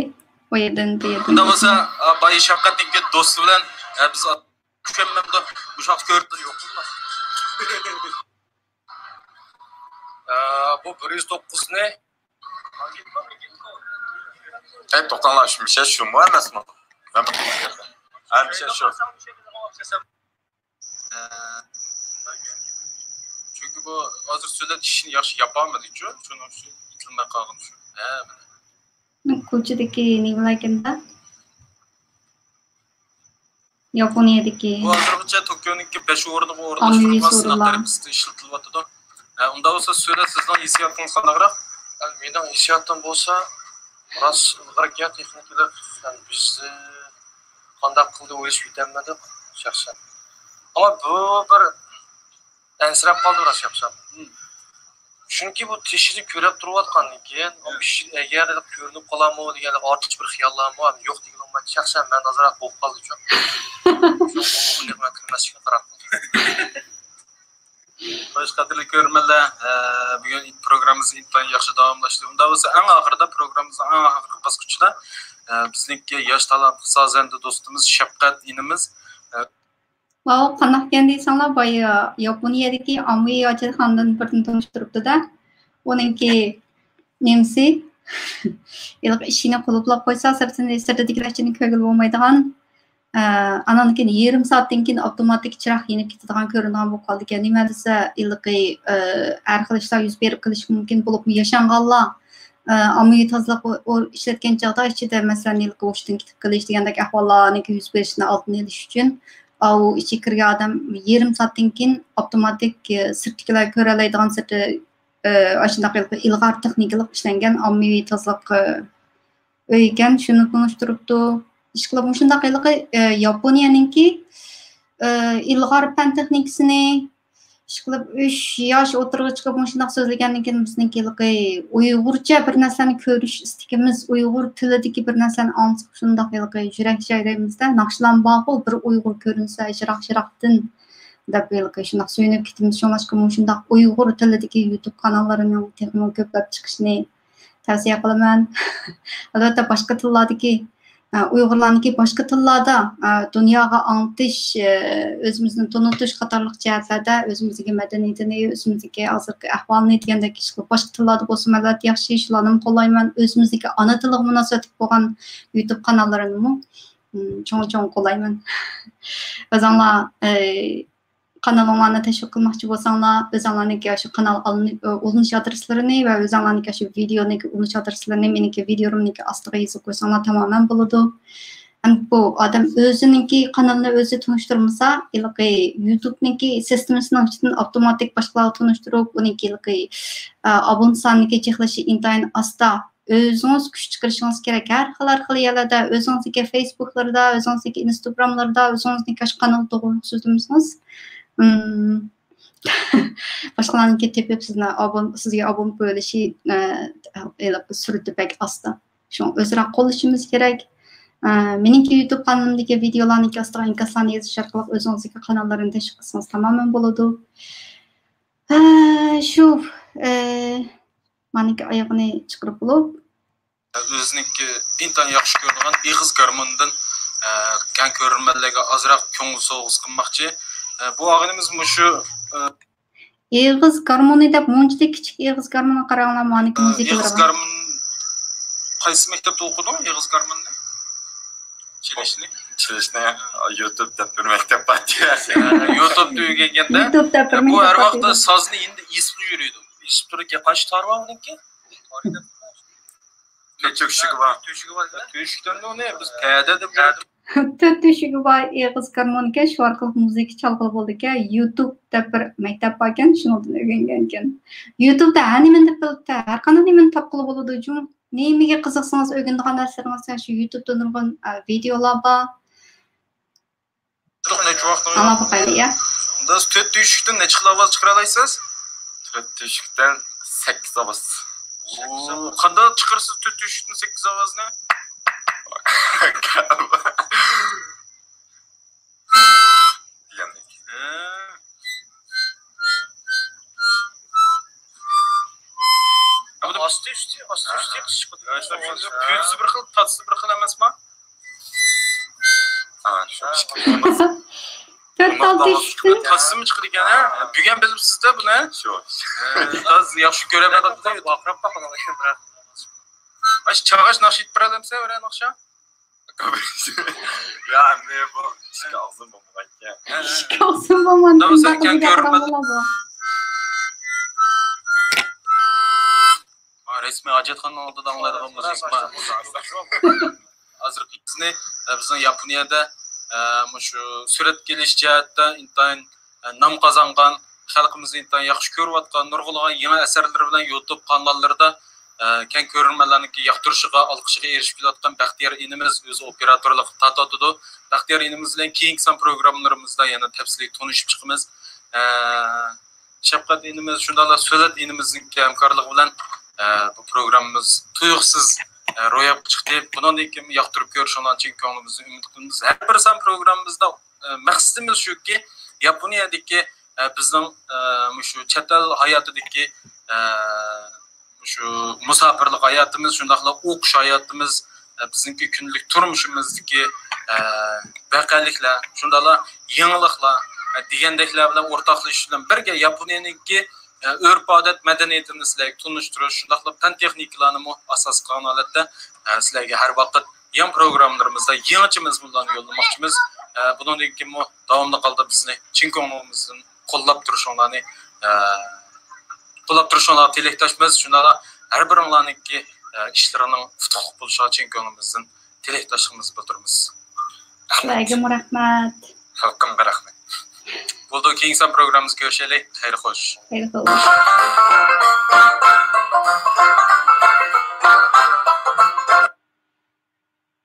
ئۇ يەردىن، بۇ يەردىن. ئۇنداق بولسا، ئا، بايا شەپقەتنىڭكى دوستى بىلەن، ئە، بىز ئات-، چۈشەنمەمدۇ؟ مۇشۇ ۋاقىت كۆرۈپ يوق. ئە، بۇ بىر يۈز توققۇزنى. ئەي، توختاڭلار، شۇ مىشە شۇمۇ ئەمەسمۇ؟ ھە، مىشە شۇ. ئە، چۈنكى بۇ ھازىر سۆلەت ئىشىنى ياخشى ياپالمىدىچۇ، شۇنىڭ ئۈچۈن ئېيتىلماي قالغىنى شۇ. ھە، مانا. كوچىدىكى نېمىلەركەندە؟ ياپونىيەدىكى بۇ ھازىرغىچە توكيونىڭكى بەش ئورنىغا ئورۇنلاشتۇرۇلغان سىناق تەرىقىسىدە ئىشلىتىلىۋاتىدۇ. ھە، ئۇنداق بولسا سۆلەت، سىزنىڭ ھېسسىياتىڭىز قانداقراق؟ ھە، مېنىڭ ھېسسىياتىم بولسا، راست ئىلغاركەن تېخنىكىلىق، يەنى بىز قانداق قىلدى ئويلىشىپ يېتەلمىدۇق شەخسەن. ئەمما بۇ بىر ئەنسىرەپ قالدىم راست گەپ. چۈنكى بۇ تېشىنى كۆرۈپ تۇرۇۋاتقاندىن كېيىن، ئۇ كىشى ئەگەر كۆرۈنۈپ قالارمۇ دېگەن ئارتۇقچە بىر خىياللارمۇ يوق دېگىلى بولمايدۇ. شەخسەن مەن ئازراق بولۇپ قالدىچۇ. شۇڭا بۇنى مەن كىرمەسلىككە قارار قىلدىم. خوش، قەدىرلىك كۆرۈرمەنلەر، ئە، بۈگۈن پروگراممىمىز ئىنتايىن ياخشى داۋاملاشتى. ئۇنداق بولسا، ئەڭ ئاخىرىدا، پروگراممىمىزنىڭ ئەڭ ئاخىرقى باسقۇچىدا، ئە، بىزنىڭكى ياش تالانتلىق سازەندە دوستىمىز شەپقەت ئىنىمىز، ئە، ۋاۋ، قانداقكەن دېسەڭلار، بايا ياپونىيەدىكى ئاممىۋى ھاجەتخانىدىن بىرنى تونۇشتۇرۇپتۇ-دە. ئۇنىڭكى نېمىسى؟ ھېلىقى ئىشىكنى قۇلۇپلاپ قويسا، سىرتىنى، سىرتىدىكىلەر ئىچىنى كۆرگىلى بولمايدىغان. ئە، ئانان كېيىن يېرىم سائەتتىن كېيىن ئاپتوماتىك چىراغ يېنىپ كېتىدىغان كۆرۈنىدىغان بولۇپ قالىدىكەن. نېمە دېسە، ھېلىقى، ئە، ھەر خىل ئىشلار يۈز بېرىپ قېلىشى مۇمكىن، بولۇپمۇ ياشانغانلار، ئە، ئاممىۋى تازىلىق ئو-، ئو-، ئىشلەتكەن چاغدا ئىچىدە، مەسىلەن، ھېلىقى ھوشتىن كېتىپ قېلىش دېگەندەك ئەھۋاللارنىڭكى يۈز بېرىشىنىڭ ئالدىنى ئېلىش ئۈچۈن، ئاۋۇ ئىچىگە كىرگەن ئادەم يېرىم سائەتتىن كېيىن ئاپتوماتىك، ئە، سىرتتىكىلەر كۆرەلەيدىغان سىرتى ئاشۇنداق ھېلىقى ئىلغار تېخنىكىلىق ئىشلەنگەن ئاممىۋى تازىلىق ئۆي ئىكەن، شۇنى تونۇشتۇرۇپتۇ. ئىشقىلىپ مۇشۇنداق ھېلىقى ياپونىيەنىڭكى ئىلغار پەن تېخنىكىسىنى، ئىشقىلىپ ئۈچ ياش ئوتتۇرىغا چىقىپ مۇشۇنداق سۆزلىگەندىن كېيىن بىزنىڭكى ھېلىقى ئۇيغۇرچە بىر نەرسىنى كۆرۈش ئىستىكىمىز، ئۇيغۇر تىلىدىكى بىر نەرسىنى ئاڭلىساق شۇنداق ھېلىقى يۈرەك يايرايمىزدا، ناخشىلارمۇ بارغۇ، بىر ئۇيغۇر كۆرۈنسە يىراق-يىراقتىن دەپ ھېلىقى شۇنداق سۆيۈنۈپ كېتىمىز. شۇڭلاشقا مۇشۇنداق ئۇيغۇر تىلىدىكى يۇتۇب قاناللىرىنىڭ تېخىمۇ كۆپلەپ چىقىشىنى تەۋسىيە قىلىمەن. ئەلۋەتتە باشقا تىللاردىكى ئۇيغۇرلارنىڭكى باشقا تىللاردا دۇنياغا ئاڭلىتىش، ئۆزىمىزنى تونۇتۇش قاتارلىق جەھەتلەردە ئۆزىمىزدىكى مەدەنىيىتىنى، ئۆزىمىزدىكى ھازىرقى ئەھۋالنى دېگەندەك ئىشقىلىپ باشقا تىللاردا بولسىمۇ ئەلۋەتتە ياخشى، شۇلارنىمۇ قوللايمەن. ئۆزىمىزدىكى ئانا تىلىغا مۇناسىۋەتلىك بولغان يۇتۇب قاناللىرىنىمۇ چوڭ چوڭ قوللايمەن. ئۆزۈڭلار قانىلىڭلارنى تەشۋىق قىلماقچى بولساڭلار، ئۆزۈڭلارنىڭكى ئاشۇ قانال ئالىنىپ، ئۇلىنىش ئادرېسلىرىنى ۋە ئۆزۈڭلارنىڭكى ئاشۇ ۋىدېونىڭكى ئۇلىنىش ئادرېسلىرىنى مېنىڭكى ۋىدېومنىڭكى ئاستىغا يېزىپ قويساڭلار تامامەن بولىدۇ. ئەمدى بۇ ئادەم ئۆزىنىڭكى قانىلىنى ئۆزى تونۇشتۇرمىسا، ھېلىقى يۇتۇبنىڭكى سىستېمىسىنىڭ ئىچىدىن ئاپتوماتىك باشقىلارغا تونۇشتۇرۇپ، ئۇنىڭكى ھېلىقى، ئابۇنە سانىنىڭكى چېقىلىشى ئىنتايىن ئاستا. ئۆزىڭىز كۈچ چىقىرىشىڭىز كېرەك. ھەر خىل، ھەر خىل يەرلەردە ئۆزىڭىزنىڭكى فېيسبۇكلىرىدا، ئۆزىڭىزنىڭكى ئىنستاگراملىرىدا، ئۆزىڭىزنىڭكى ئاشۇ قانالدا توغرىلىق سۆزلىمىسىڭىز، ئم، باشقىلارنىڭكى تېپىپ سىزنى ئابۇن-، سىزگە ئابۇنە قويۇۋېلىشى، ئە، ھېلىقى سۈرئىتى بەك ئاستا. شۇڭا ئۆزئارا قوللىشىمىز كېرەك. ئە، مېنىڭكى يۇتۇب قانىلىمدىكى ۋىدېئولارنىڭكى ئاستىغا ئىنكاسلارنى يېزىش ئارقىلىق ئۆزىڭىزنىڭكى قاناللىرىنى تەشۋىق قىلسىڭىز تامامەن بولىدۇ. ھە، شۇ، ئە، مانىكى ئايىغىنى چىقىرىپ بولۇپ. ئۆزىنىڭكى ئىنتايىن ياخشى كۆرىدىغان ئېغىز گارمونىدىن، ئە، كەڭ كۆرۈرمەنلەرگە ئازراق كۆڭۈل سوۋغىسى قىلماقچى. ئە، بۇ ئاغىنىمىز مۇشۇ، ئە، ئېغىز گارمونى دەپ مۇنچىدەك كىچىك ئېغىز گارمونغا قاراڭلار، مانىكى ئە، مۇزىكىلىرى ئېغىز بار. گارمون قايسى مەكتەپتە ئوقۇدۇڭ، ئېغىز گارموننى؟ چېلىشنى؟ چېلىشنى يۇتۇب دەپ بىر مەكتەپ بار. يۇتۇبتا ئۆگەنگەندە، يۇتۇب دەپ بىر بۇ مەكتەپ ھەر بار ۋاقىتتا دېدى. سازنى ئېنىقلاپ يۈرىدۇ. ئېسىپ تۇرىدىكەن، قانچە تارى بار بۇنىڭكى؟ تۆت تۆشۈكى بار. تۆت تۆشۈكى بار. تۆشۈكتىن ئۇنى بىز پەدە دەپ يۈرىدۇ. تۆت تۆشۈكى بار ئېغىز گارمونكەن، شۇ ئارقىلىق مۇزىكا چالغىلى بولىدىكەن. يۇتۇب دەپ بىر مەكتەپ باركەن، شۇنىڭدىن ئۆگەنگەنكەن. يۇتۇبتا ھەر نېمىنى دەپ بىلىپتۇ، ھەر قانداق نېمىنى تاپقىلى بولىدۇ جۇمۇ. نېمىگە قىزىقسىڭىز، ئۆگىنىدىغان نەرسىلىرىڭىز، شۇ يۇتۇبتا نۇرغۇن، ئە، ۋىدېئولار بار. نەچچە ۋاقىت ئاڭلاپ باقايلى، يا. ئۇندا سىز تۆت تۆشۈكتىن نەچچە خىل ئاۋاز چىقىرالايسىز؟ تۆت تۆشۈكتىن سەككىز ئاۋاز. ئۇ، قانداق چىقىرىسىز تۆت تۆشۈكتىن سەككىز ئاۋازنى؟ ئاستى ئۈستى، ئاستى ئۈستى قىسىش. پۈتىسى بىر خىل، تاتىسى بىر خىل ئەمەسما؟ تۆت تال تۆشۈكتىن. تاتىسىمۇ چىقىدىكەن، ھە؟ بۈگۈن بىلىپسىز-دە بۇنى. شۇ. تاز ياخشى كۆرەمەن. ئاشۇ چاغاچ ناخشا ئېيتىپ بېرەلەمسەن، بىرەر ناخشا؟ يا، ئەمدى بۇ ئىشىك ئاغزىم بولمىغانكەن. ئىشىك ئاغزىم بولمىغان. رەسمىي ھاجەتخانىنىڭ ئالدىدا ئاڭلايدىغان مۇزىكا. ھازىرقى بىزنى، بىزنىڭ ياپونىيەدە، مۇشۇ سۈرەتكە ئېلىش جەھەتتە ئىنتايىن نام قازانغان، خەلقىمىز ئىنتايىن ياخشى كۆرۈۋاتقان، نۇرغۇنلىغان يېڭى ئەسەرلىرى بىلەن يۇتۇب قاناللىرىدا، كەڭ كۆرۈرمەنلەرنىڭكى ياقتۇرۇشىغا، ئالقىشىغا ئېرىشىپ كېلىۋاتقان بەختىيار ئىنىمىز ئۆزى ئوپېراتورلۇق تارتىۋاتىدۇ. بەختىيار ئىنىمىز بىلەن كېيىنكى سان پروگراممىلىرىمىزدا يەنە تەپسىلىي تونۇشۇپ چىقىمىز. شەپقەت ئىنىمىز، شۇنداقلا سۆلەت ئىنىمىزنىڭكى ھەمكارلىقى بىلەن، ئە، بۇ پروگراممىمىز تۇيۇقسىز، ئە، روياپقا چىقتى. بۇنىڭدىن كېيىنمۇ ياقتۇرۇپ كۆرۈشۈڭلارنى چىن كۆڭلىمىزدىن ئۈمىد قىلىمىز. ھەر بىر سان پروگراممىمىزدا، ئە، مەقسىتىمىز شۇكى، ياپونىيەدىكى، ئە، بىزنىڭ، ئە، مۇشۇ چەت ئەل ھاياتىدىكى، ئە، شۇ مۇساپىرلىق ھاياتىمىز، شۇنداقلا ئوقۇش ھاياتىمىز، بىزنىڭكى كۈندىلىك تۇرمۇشىمىزدىكى، ئە، ۋەقەلىكلەر، شۇنداقلا يېڭىلىقلار، ئە، دېگەندەكلەر بىلەن ئورتاقلىشىش بىلەن بىرگە ياپونىيەنىڭكى، ئە، ئۆرپ-ئادەت، مەدەنىيىتىنى سىلەرگە تونۇشتۇرۇش، شۇنداقلا پەن-تېخنىكىلارنىمۇ ئاساس قىلغان ھالەتتە، ئە، سىلەرگە ھەر ۋاقىت يېڭى پروگراممىلىرىمىزدا يېڭىچە مەزمۇنلارنى يوللىماقچىمىز. ئە، بۇنىڭدىن كېيىنمۇ داۋاملىق ھالدا بىزنى چىن كۆڭلىمىزدىن قوللاپ تۇرۇشۇڭلارنى، ئە، قوللاپ تۇرۇشۇڭلارغا تىلەكداشمىز. شۇنداقلا ھەر بىرىڭلارنىڭكى، ئە، ئىشلىرىنىڭ ئۇتۇقلۇق بولۇشىغا چىن كۆڭلىمىزدىن تىلەكداشلىقىمىزنى بىلدۈرىمىز. رەھمەت. سىلەرگىمۇ رەھمەت. خەلقىمگە رەھمەت. بولىدۇ، كېيىنكى سان پروگراممىمىزدا كۆرۈشەيلى. خەير خوش. خەير خوش.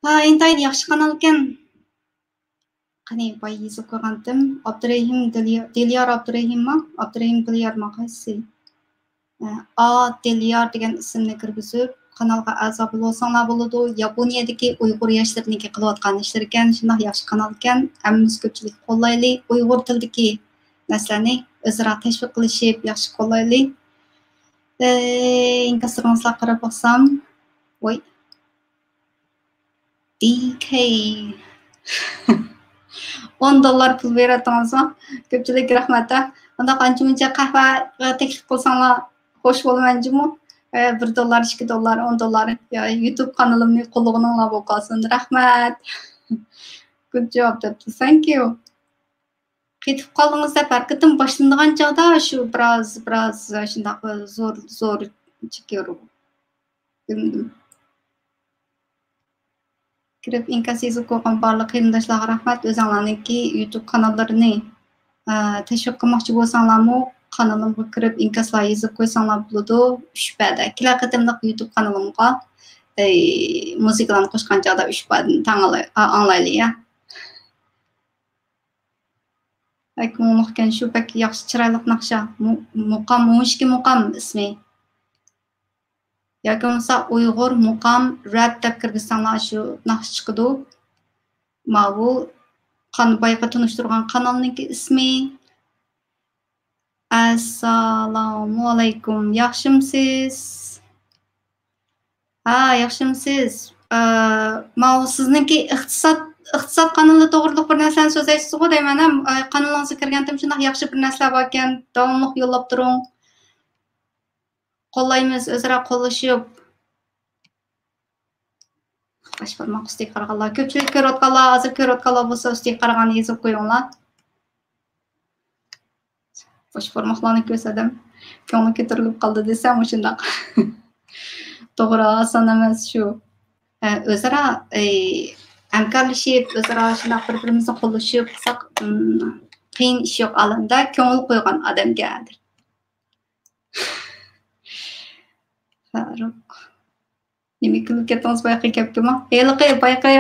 ھا، ئىنتايىن ياخشى قانالكەن. قېنى، بايا يېزىپ قويغانتىم. ئابدۇرېھىم دىليا-، دىليار ئابدۇرېھىممۇ؟ ئابدۇرېھىم دىليارمۇ قايسى؟ ئە، ئا، دىليار دېگەن ئىسىمنى كىرگۈزۈپ، قانالغا ئەزا بولۇۋالساڭلار بولىدۇ. ياپونىيەدىكى ئۇيغۇر ياشلىرىنىڭكى قىلىۋاتقان ئىشلىرىكەن، شۇنداق ياخشى قانالكەن. ھەممىمىز كۆپچىلىك قوللايلى. ئۇيغۇر تىلىدىكى نەرسىلەرنى ئۆزئارا تەشۋىق قىلىشىپ، ياخشى قوللايلى. ئە، ئىنكاسلىرىڭىزغا قاراپ باقسام، ۋوي. دى كەي. ئون دوللار پۇل بېرىۋاتىڭىزمۇ؟ كۆپچىلىك رەھمەت ھە. ئۇنداق ئانچە-مۇنچە قەھۋە تەكلىپ قىلساڭلار خوش بولىمەن جۇمۇ. ئە، بىر دوللار، ئىككى دوللار، ئون دوللار. يا، يۇتۇب قانىلىمنى قوللىغىنىڭلار بولۇپ قالسۇن. رەھمەت. Good job دەپتۇ. Thank you. قېتىپ قالدىڭىز دەپ ھەر قېتىم باشلىنىدىغان چاغدا شۇ بىراز، بىراز شۇنداق زور، زور چېكىۋېرىدۇ. بىلمىدىم. كىرىپ ئىنكاس يېزىپ قويغان بارلىق قېرىنداشلارغا رەھمەت. ئۆزۈڭلارنىڭكى يۇتۇب قاناللىرىنى، ئە، تەشۋىق قىلماقچى بولساڭلارمۇ، قانىلىمغا كىرىپ ئىنكاسلار يېزىپ قويساڭلار بولىدۇ. ئۈچ پەدە. كېلەر قېتىملىق يۇتۇب قانىلىمغا، ئەي، مۇزىكىلارنى قوشقان چاغدا ئۈچ پەدىنى تەڭ ئالاي-، ئا-، ئاڭلايلى، يا. بەك مۇڭلۇقكەن شۇ، بەك ياخشى، چىرايلىق ناخشا. مۇ-، مۇقام، مۇشۇكى مۇقام ئىسمى. ياكى بولمىسا ئۇيغۇر مۇقام رەپ دەپ كىرگۈزسەڭلار شۇ ناخشا چىقىدۇ. ماۋۇ قان-، بايىقى تونۇشتۇرغان قانالنىڭكى ئىسمى. ئەسسالامۇئەلەيكۇم، ياخشىمسىز؟ ھا، ياخشىمسىز؟ ئە، ماۋۇ سىزنىڭكى ئىقتىساد، ئىقتىساد قانىلى توغرىلىق بىر نەرسىلەرنى سۆزلەيسىزغۇ دەيمەن، ھە؟ ئە، قانىلىڭىزغا كىرگەنتىم شۇنداق ياخشى بىر نەرسىلەر باركەن، داۋاملىق يوللاپ تۇرۇڭ. قوللايمىز، ئۆزئارا قوللىشىپ. باش بارماق ئۈستىگە قارىغانلار، كۆپچىلىك كۆرۈۋاتقانلار، ھازىر كۆرۈۋاتقانلار بولسا ئۈستىگە قارىغاننى يېزىپ قويۇڭلار. باش بارماقلارنى كۆرسە ئادەم كۆڭلى كۆتۈرۈلۈپ قالدى دېسەم مۇشۇنداق. توغرا، ئاسان ئەمەس شۇ. ئە، ئۆزئارا، ئەي، ھەمكارلىشىپ، ئۆزئارا شۇنداق بىر-بىرىمىزنى قوللىشىپ قىلساق، ئىم، قىيىن ئىش يوق ئالەمدە، كۆڭۈل قويغان ئادەمگە. فاروق. نېمە كۈلۈپ كەتتىڭىز بايىقى گەپكىمۇ؟ ھېلىقى بايىقى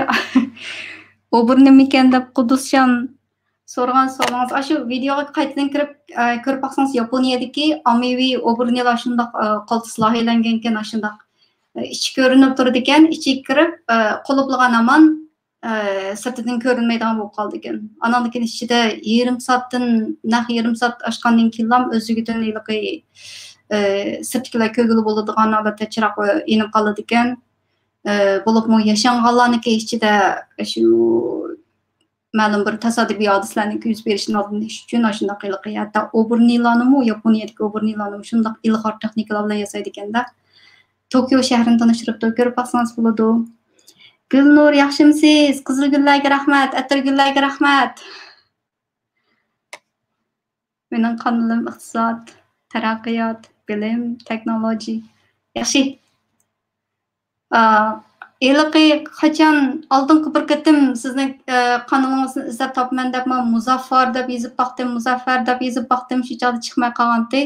ئوبورنىمىكەن دەپ قۇدۇسجان سورىغان سوئالىڭىز. ئاشۇ ۋىدېئوغا قايتىدىن كىرىپ، ئە، كۆرۈپ باقسىڭىز، ياپونىيەدىكى ئاممىۋى ئوبورنىلار شۇنداق، ئە، قالتىس لايىھەلەنگەنكەن، ئاشۇنداق، ئە، ئىچى كۆرۈنۈپ تۇرىدىكەن، ئىچىگە كىرىپ، ئە، قۇلۇپلىغان ھامان، ئە، سىرتىدىن كۆرۈنمەيدىغان بولۇپ قالىدىكەن. ئاناندىن كېيىن ئىچىدە يېرىم سائەتتىن، نەق يېرىم سائەت ئاشقاندىن كېيىنلا ئۆزلۈكىدىن ھېلىقى، ئە، سىرتتىكىلەر كۆرگىلى بولىدىغان ھالەتتە چىراغ يېنىپ قالىدىكەن. ئە، بولۇپمۇ ياشانغانلارنىڭكى ئىچىدە شۇ مەلۇم بىر تاسادىپىي ھادىسىلەرنىڭ يۈز بېرىشىنى ئالدىنى ئېلىش ئۈچۈن ئاشۇنداق ھېلىقى ھەتتا ئوبورنىلارنىمۇ، ياپونىيەدىكى ئوبورنىلارنىمۇ شۇنداق ئىلغار تېخنىكىلار بىلەن ياسايدىكەن-دە. توكيو شەھىرىنى تونۇشتۇرۇپتۇ، كۆرۈپ باقسىڭىز بولىدۇ. گۈلنۇر، ياخشىمسىز؟ قىزىل گۈللەرگە رەھمەت، ئەتىر گۈللەرگە رەھمەت. مېنىڭ قانىلىم ئىقتىساد، تەرەققىيات، بىلىم، تېخنولوگىيە. ياخشى. ئا، ھېلىقى قاچان ئالدىنقى بىر قېتىم سىزنىڭ، ئە، قانىلىڭىزنى ئىزدەپ تاپىمەن دەپ مەن مۇزاففار دەپ يېزىپ باقتىم، مۇزەففەر دەپ يېزىپ باقتىم، شۇ چاغدا چىقماي قالغانتى.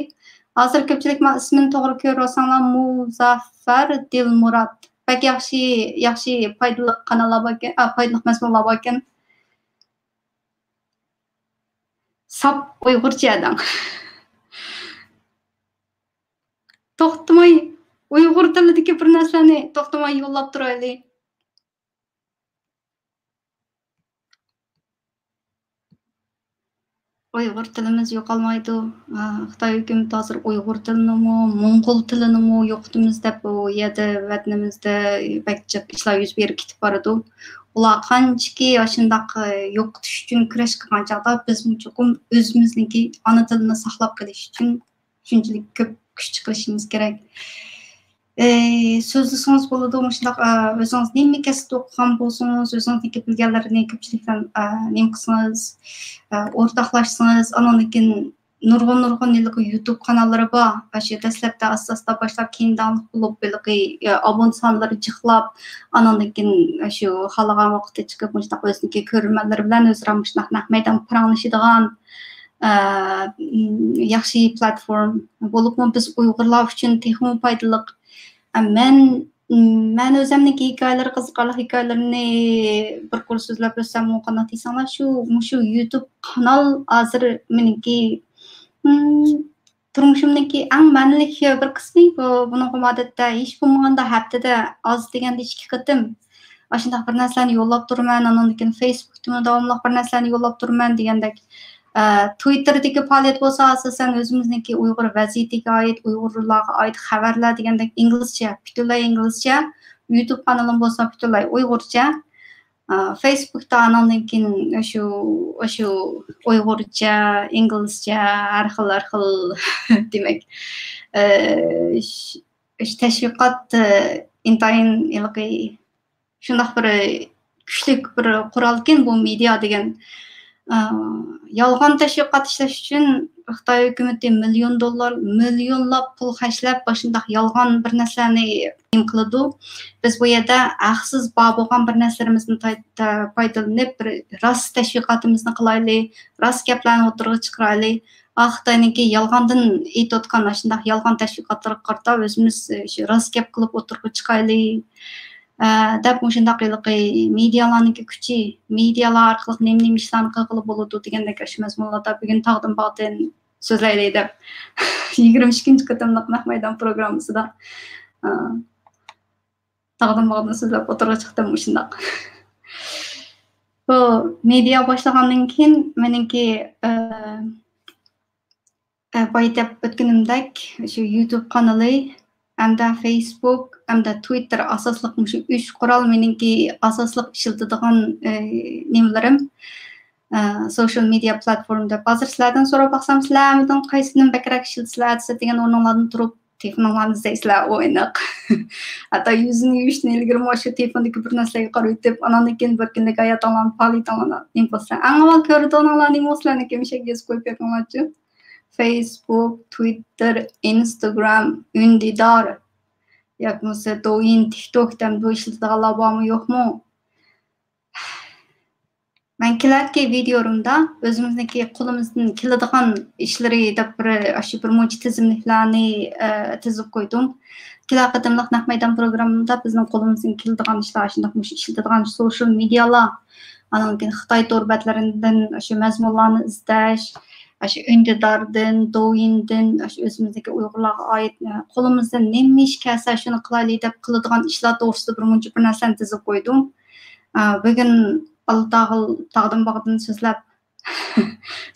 ھازىر كۆپچىلىك مانا ئىسمىنى توغرا كۆرۈۋالساڭلار، مۇزاففەر دىلمۇرات. بەك ياخشى، ياخشى پايدىلىق قاناللار باركەن، ئا، پايدىلىق مەزمۇنلار باركەن. ساپ ئۇيغۇرچە دەڭ. توختىماي ئۇيغۇر تىلىدىكى بىر نەرسىلەرنى توختىماي يوللاپ تۇرايلى. ئۇيغۇر تىلىمىز يوقالمايدۇ. ئا، خىتاي ھۆكۈمىتى ھازىر ئۇيغۇر تىلىنىمۇ، موڭغۇل تىلىنىمۇ يوقىتىمىز دەپ، ئۇ يەردە ۋەتىنىمىزدە بەك جىق ئىشلار يۈز بېرىپ كېتىپ بارىدۇ. ئۇلار قانچىكى ئاشۇنداق، ئە، يوقىتىش ئۈچۈن كۈرەش قىلغان چاغدا، بىزمۇ چوقۇم ئۆزىمىزنىڭكى ئانا تىلىنى ساقلاپ قېلىش ئۈچۈن شۇنچىلىك كۆپ كۈچ چىقىرىشىمىز كېرەك. ئى، سۆزلىسىڭىز بولىدۇ، مۇشۇنداق، ئا، ئۆزىڭىز نېمە كەسىپتە ئوقۇغان بولسىڭىز، ئۆزىڭىزنىڭكى بىلگەنلىرىنى كۆپچىلىكتىن، ئا، نېمە قىلسىڭىز، ئا، ئورتاقلاشسىڭىز، ئانىڭدىن كېيىن نۇرغۇن، نۇرغۇن ھېلىقى يۇتۇب قاناللىرى بار. ئاشۇ دەسلەپتە ئاستا-ئاستا باشلاپ، كېيىن داڭلىق بولۇپ، ھېلىقى، ئا، ئابۇنە سانلىرى جىقلاپ، ئانىڭدىن كېيىن شۇ خالىغان ۋاقىتتا چىقىپ، مۇشۇنداق ئۆزىنىڭكى كۆرۈرمەنلىرى بىلەن ئۆزئارا مۇشۇنداق نەق مەيدان پاراڭلىشىدىغان، ئە، ياخشى پلاتفورم. بولۇپمۇ بىز ئۇيغۇرلار ئۈچۈن تېخىمۇ پايدىلىق. ئە، مەن، مەن ئۆزۈمنىڭكى ھېكايىلىرى، قىزىقارلىق ھېكايىلىرىنى بىر قۇر سۆزلەپ ئۆتسەممۇ قانداق دېسەڭلار، شۇ، مۇشۇ يۇتۇب قانال ھازىر مېنىڭكى، ئىم، تۇرمۇشۇمنىڭكى ئەڭ مەنىلىك بىر قىسمى. بۇ، بۇنىڭغا ئادەتتە ھېچ بولمىغاندا ھەپتىدە ئاز دېگەندە ئىككى قېتىم ئاشۇنداق بىر نەرسىلەرنى يوللاپ تۇرىمەن، ئاندىن كېيىن فېيسبۇكتىمۇ داۋاملىق بىر نەرسىلەرنى يوللاپ تۇرىمەن دېگەندەك. ئە، تىۋىتتېردىكى پائالىيەت بولسا ئاساسەن ئۆزىمىزنىڭكى ئۇيغۇر ۋەزىيىتىگە ئائىت، ئۇيغۇرلارغا ئائىت خەۋەرلەر دېگەندەك ئىنگلىزچە، پۈتۈنلەي ئىنگلىزچە. يۇتۇب قانىلىم بولسا پۈتۈنلەي ئۇيغۇرچە. ئا، فېيسبۇكتا ئاناندىن كېيىن شۇ، شۇ ئۇيغۇرچە، ئىنگلىزچە، ھەر خىل، ھەر خىل دېمەك، ئە، ش-، ش-، تەشۋىقات، ئە، ئىنتايىن ھېلىقى شۇنداق بىر كۈچلۈك بىر قورالكەن بۇ مېدىيا دېگەن. ئە، يالغان تەشۋىقات ئىشلەش ئۈچۈن خىتاي ھۆكۈمىتى مىليون دوللار، مىليونلاپ پۇل خەجلەپ، باشۇنداق يالغان بىر نەرسىلەرنى نېمە قىلىدۇ. بىز بۇ يەردە ھەقسىز بار بولغان بىر نەرسىلىرىمىزنى تاي-، تا-، پايدىلىنىپ، بىر راست تەشۋىقاتىمىزنى قىلايلى، راست گەپلەرنى ئوتتۇرىغا چىقىرايلى. ئا، خىتاينىڭكى يالغاندىن ئېيتىۋاتقان ئاشۇنداق يالغان تەشۋىقاتلىرىغا قارىتا ئۆزىمىز، ئى، شۇ راست گەپ قىلىپ ئوتتۇرىغا چىقايلى، ئە، دەپ مۇشۇنداق ھېلىقى مېدىيالارنىڭكى كۈچى، مېدىيالار ئارقىلىق نېمە-نېمە ئىشلارنى قىلغىلى بولىدۇ دېگەندەك ئاشۇ مەزمۇنلاردا بۈگۈن تاغدىن باغدىن سۆزلەيلى دەپ يىگىرمە ئىككىنچى قېتىملىق نەق مەيدان پروگراممىسىدا، ئە، تاغدىن باغدىن سۆزلەپ ئوتتۇرىغا چىقتىم مۇشۇنداق. بۇ مېدىيا باشلىغاندىن كېيىن مېنىڭكى، ئە، ئە، بايا دەپ ئۆتكىنىمدەك، شۇ يۇتۇب قانىلى ھەمدە فېيسبۇك ھەمدە تىۋىتتېر ئاساسلىق مۇشۇ ئۈچ قورال مېنىڭكى ئاساسلىق ئىشلىتىدىغان، ئە، نېمىلىرىم. ئە، سوشال مېدىيا پلاتفورما دەپ. ھازىر سىلەردىن سوراپ باقسام، سىلەر ھەممىدىن قايسىنى بەكرەك ئىشلىتىسىلەر دېسە، دېگەن ئورنۇڭلاردىن تۇرۇپ تېلېفونۇڭلارنى ئىزدەيسىلەر، ئۇ ئېنىق. ھەتتا يۈزىنى يۇيۇشتىن ئىلگىرىمۇ شۇ تېلېفوندىكى بىر نەرسىلەرگە قاراۋېتىپ، ئاناندىن كېيىن بىر كۈنلۈك ھاياتىڭلارنى، پائالىيىتىڭلارنى نېمە قىلىسىلەر. ئەڭ ئاۋۋال كۆرىدىغىنىڭلار نېمە بولسا، سىلەرنىڭكى مۇشۇ يېزىپ قويۇپ بېقىڭلارچۇ. فېيسبۇك، تىۋىتتېر، ئىنستاگرام، ئۈندىدار، ياكى بولمىسا دوۋيىن، تىكتوك دەمدۇ ئىشلىتىدىغانلار بارمۇ، يوقمۇ؟ مەن كېلەركى ۋىدىيولىرىمدا ئۆزىمىزنىڭكى قولىمىزدىن كېلىدىغان ئىشلىرى دەپ بىر، ئاشۇ بىر مۇنچە تىزىملىكلەرنى، ئە، تىزىپ قويدۇم. كېلەر قېتىملىق نەق مەيدان پروگراممىدا بىزنىڭ قولىمىزدىن كېلىدىغان ئىشلار، شۇنداق مۇشۇ ئىشلىتىدىغان سوشال مېدىيالار، ئاندىن كېيىن خىتاي تور بەتلىرىدىن شۇ مەزمۇنلارنى ئىزدەش، شۇ ئۈندىداردىن، دوۋيىندىن، شۇ ئۆزىمىزدىكى ئۇيغۇرلارغا ئائىت، ئە، قولىمىزدىن نېمە ئىش كەلسە شۇنى قىلايلى دەپ قىلىدىغان ئىشلار توغرىسىدا بىر مۇنچە بىر نەرسىلەرنى تىزىپ قويدۇم. ئە، بۈگۈن ئاللا تاغ-، تاغدىن باغدىن سۆزلەپ،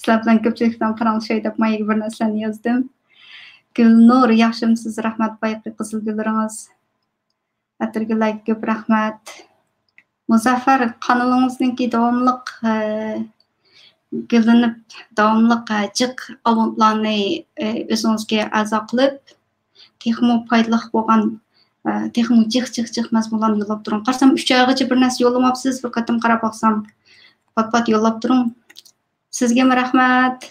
سىلەر بىلەن كۆپچىلىك بىلەن پاراڭلىشاي دەپ مايىگە بىر نەرسىلەرنى يازدىم. گۈلنۇر، ياخشىمۇسىز؟ رەھمەت، بايىقى قىزىل گۈللىرىڭىز. ئەتىرگۈللەرگە كۆپ رەھمەت. مۇزەففەر، قانىلىڭىزنىڭكى داۋاملىق، ئە، گۈللىنىپ، داۋاملىق، ئە، جىق ئاۋونتلارنى، ئە، ئۆزىڭىزگە ئەزا قىلىپ، تېخىمۇ پايدىلىق بولغان، ئە، تېخىمۇ جىق، جىق، جىق مەزمۇنلارنى يوللاپ تۇرۇڭ. قارىسام، ئۈچ ئايغىچە بىر نەرسە يوللىماپسىز. بىر قېتىم قاراپ باقسام، پات-پات يوللاپ تۇرۇڭ. سىزگىمۇ رەھمەت.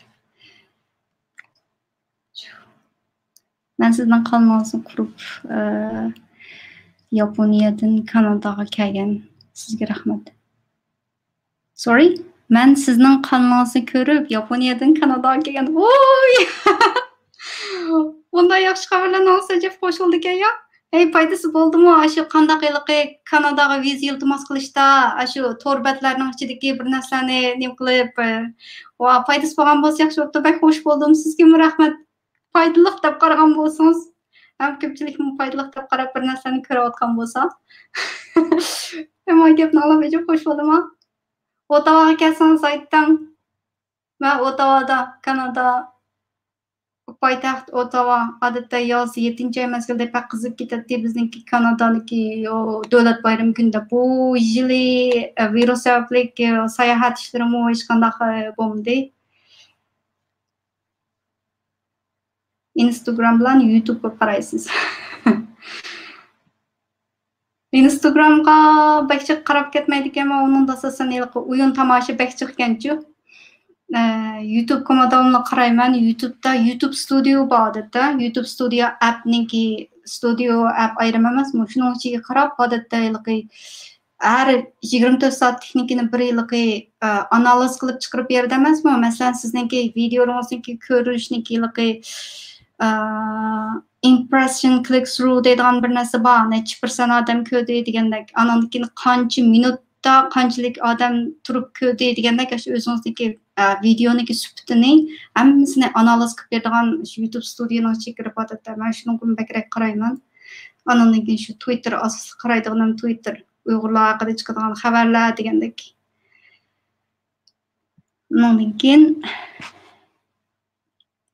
مەن سىزنىڭ قانىلىڭىزنى كۆرۈپ، ئە، ياپونىيەدىن كاناداغا كەلگەن. سىزگە رەھمەت. سورى؟ مەن سىزنىڭ قانىلىڭىزنى كۆرۈپ، ياپونىيەدىن كاناداغا كەلگەن. ۋوي! بۇنداق ياخشى خەۋەرلەرنى ئاڭلىسا، جىق خوش بولىدىكەن يا. ھەي، پايدىسى بولدىمۇ؟ ئاشۇ قانداق ھېلىقى كاناداغا ۋىزا ئىلتىماس قىلىشتا، ئاشۇ تور بەتلەرنىڭ ئىچىدىكى بىر نەرسىلەرنى نېمە قىلىپ، ئە، ۋا، پايدىسى بولغان بولسا ياخشى بوپتۇ. بەك خوش بولدۇم. سىزگىمۇ رەھمەت. پايدىلىق دەپ قارىغان بولسىڭىز، ھەم كۆپچىلىكمۇ پايدىلىق دەپ قاراپ بىر نەرسىلەرنى كۆرۈۋاتقان بولسا. مانا گەپنى ئاڭلاپ ئەجەب خوش بولدۇم ھا. ئوتاۋاغا كەلسىڭىز ئايتتىڭ. مەن ئوتاۋادا، كانادا، پايتەخت ئوتاۋا، ئادەتتە ياز يەتتىنچى ئاي مەزگىلىدە بەك قىزىپ كېتەتتى بىزنىڭكى كانادانىڭكى، ئۇ، دۆلەت بايرىمى كۈنىدە. بۇ يىلى، ئە، ۋىرۇس سەۋەبلىك، ئە، ساياھەت ئىشلىرىمۇ ھېچقانداق، ئە، بولمىدى. ئىنستاگرام بىلەن يۇتۇبقا قارايسىز. ئىنستاگرامغا بەك جىق قاراپ كەتمەيدىكەنمەن، ئۇنىڭدا ئاساسەن ھېلىقى ئويۇن تاماشا بەك جىقكەنچۇ. ئە، يۇتۇبقىمۇ داۋاملىق قارايمەن. يۇتۇبتا يۇتۇب ستۇدىيو بار ئادەتتە. يۇتۇب ستۇدىيو ئەپنىڭكى، ستۇدىيو ئەپ ئايرىم ئەمەسمۇ؟ شۇنىڭ ئىچىگە قاراپ ئادەتتە ھېلىقى ھەر يىگىرمە تۆت سائەتلىكنىڭكىنى بىر ھېلىقى، ئە، ئانالىز قىلىپ چىقىرىپ بېرىدۇ ئەمەسمۇ؟ مەسىلەن، سىزنىڭكى ۋىدىيولىرىڭىزنىڭكى كۆرۈنۈشىنىڭكى ھېلىقى، ئە، impression click through دەيدىغان بىر نەرسە بار. نەچچە پىرسەنت ئادەم كۆردى دېگەندەك. ئاناندىن كېيىن قانچە مىنۇتتا قانچىلىك ئادەم تۇرۇپ كۆردى دېگەندەك، ئاشۇ ئۆزىڭىزنىڭكى، ئە، ۋىدىيونىڭكى سۈپىتىنى ھەممىسىنى ئانالىز قىلىپ بېرىدىغان شۇ يۇتۇب ستۇدىيونىڭ ئىچىگە كىرىپ ئادەتتە مەن شۇنىڭغىمۇ بەكرەك قارايمەن. ئاناندىن كېيىن شۇ تۋىتتېر، ئاساسلىق قارايدىغىنىم تۋىتتېر. ئۇيغۇرلار ھەققىدە چىقىدىغان خەۋەرلەر دېگەندەك. ئۇنىڭدىن كېيىن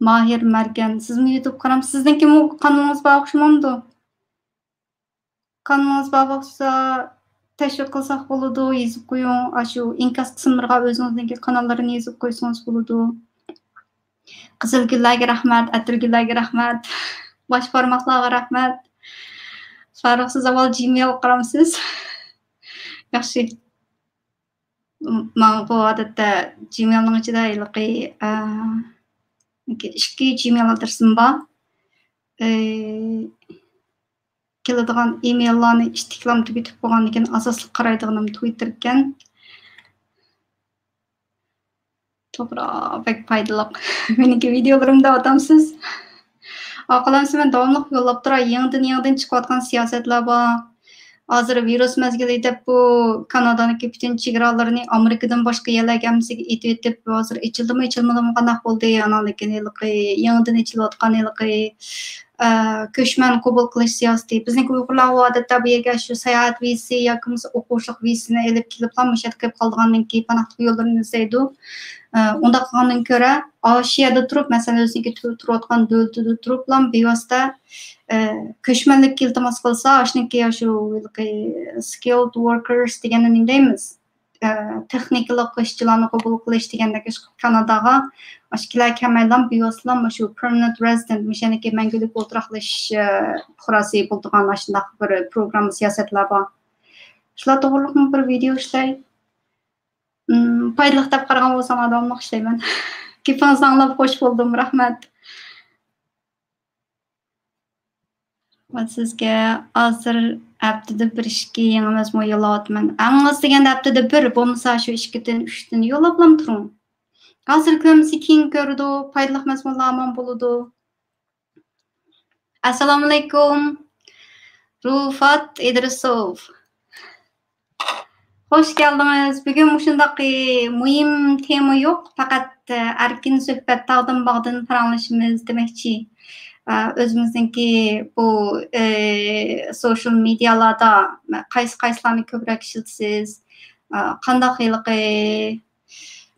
ماھىر مەركەن، سىزمۇ يۇتۇب قارامسىز؟ سىزنىڭكىمۇ قانىلىڭىز بار ئوخشىمامدۇ؟ قانىلىڭىز بار بولسا، تەشۋىق قىلساق بولىدۇ، يېزىپ قويۇڭ. ئاشۇ ئىنكاس قىسىملىرىغا ئۆزىڭىزنىڭكى قاناللىرىنى يېزىپ قويسىڭىز بولىدۇ. قىزىل گۈللەرگە رەھمەت، ئەتىرگۈللەرگە رەھمەت، باش بارماقلارغا رەھمەت. فاروق، سىز ئاۋۋال جىمېيلغا قارامسىز؟ ياخشى. ماڭا بۇ ئادەتتە جىمېيلنىڭ ئىچىدە ھېلىقى، ئە، ئىككى جىمېيل ئادرېسىم بار. ئە، كېلىدىغان ئىمېيللارنى ئىتتىكلام تۈگىتىپ بولغاندىن كېيىن ئاساسلىق قارايدىغىنىم تۋىتتېر ئىكەن. توغرا، بەك پايدىلىق. مېنىڭكى ۋىدىيولىرىمدا ئاتامسىز؟ ئارقىلامسىز مەن داۋاملىق يوللاپ تۇراي. يېڭىدىن، يېڭىدىن چىقىۋاتقان سىياسەتلەر بار. ھازىر ۋىرۇس مەزگىلى دەپ بۇ كانادانىڭكى پۈتۈن چېگرالىرىنى ئامېرىكىدىن باشقا يەرلەرگە ھەممىسىگە ئېتىۋېتىپ، ھازىر ئېچىلدىمۇ، ئېچىلمىدىمۇ قانداق بولدى؟ ئاناندىن كېيىن ھېلىقى يېڭىدىن ئېچىلىۋاتقان ھېلىقى ئە، كۆچمەن قوبۇل قىلىش سىياسىتى. بىزنىڭكى ئۇيغۇرلار ئادەتتە بۇ يەرگە شۇ ساياھەت ۋىزىسى ياكى بولمىسا ئوقۇشلۇق ۋىزىسىنى ئېلىپ كېلىپلا مۇشۇ يەردە قېلىپ قالىدىغاندىن كېيىن پاناھلىق يوللىرىنى ئىزدەيدۇ. ئە، ئۇنداق قىلغاندىن كۆرە، ئاشۇ يەردە تۇرۇپ، مەسىلەن، ئۆزىنىڭكى تۇ-، تۇرۇۋاتقان دۆلىتىدە تۇرۇپلا بىۋاسىتە، ئە، كۆچمەنلىككە ئىلتىماس قىلسا، ئاشۇنىڭكى ئاشۇ ھېلىقى skilled workers دېگەننى نېمە دەيمىز؟ ئە، تېخنىكىلىق ئىشچىلارنى قوبۇل قىلىش دېگەندەك ئىش كاناداغا ئاشۇ كېلەر كەلمەيلا بىۋاسىتىلا مۇشۇ permanent resident، مۇشۇ يەرنىڭكى مەڭگۈلۈك ئولتۇراقلىشىش، ئە، پۇقراسى بولىدىغان ئاشۇنداق بىر پروگرامما، سىياسەتلەر بار. شۇلار توغرىلىقمۇ بىر ۋىدېئو ئىشلەي. ئىم، پايدىلىق دەپ قارىغان بولساڭلار داۋاملىق ئىشلەيمەن. گېپىڭىزنى ئاڭلاپ خوش بولدۇم. رەھمەت. مەن سىزگە ھازىر ھەپتىدە بىر ئىككى يېڭى مەزمۇن يوللاۋاتىمەن. ئەڭ ئاز دېگەندە ھەپتىدە بىر، بولمىسا شۇ ئىككىدىن، ئۈچتىن يوللاپلام تۇرۇڭ. ھازىر كۆرمىسە كېيىن كۆرىدۇ، پايدىلىق مەزمۇنلار ھامان بولىدۇ. ئەسسالامۇئەلەيكۇم. رۇفات ئىدرىسوف. خوش كەلدىڭىز. بۈگۈن مۇشۇنداق، ئى، مۇھىم تېما يوق، پەقەت، ئە، ئەركىن سۆھبەت، تاغدىن باغدىن پاراڭلىشىمىز دېمەكچى. ئە، ئۆزىمىزنىڭكى بۇ، ئى، سوشال مېدىيالاردا قايسى قايسىلارنى كۆپرەك ئىشلىتىسىز؟ ئە، قانداق ھېلىقى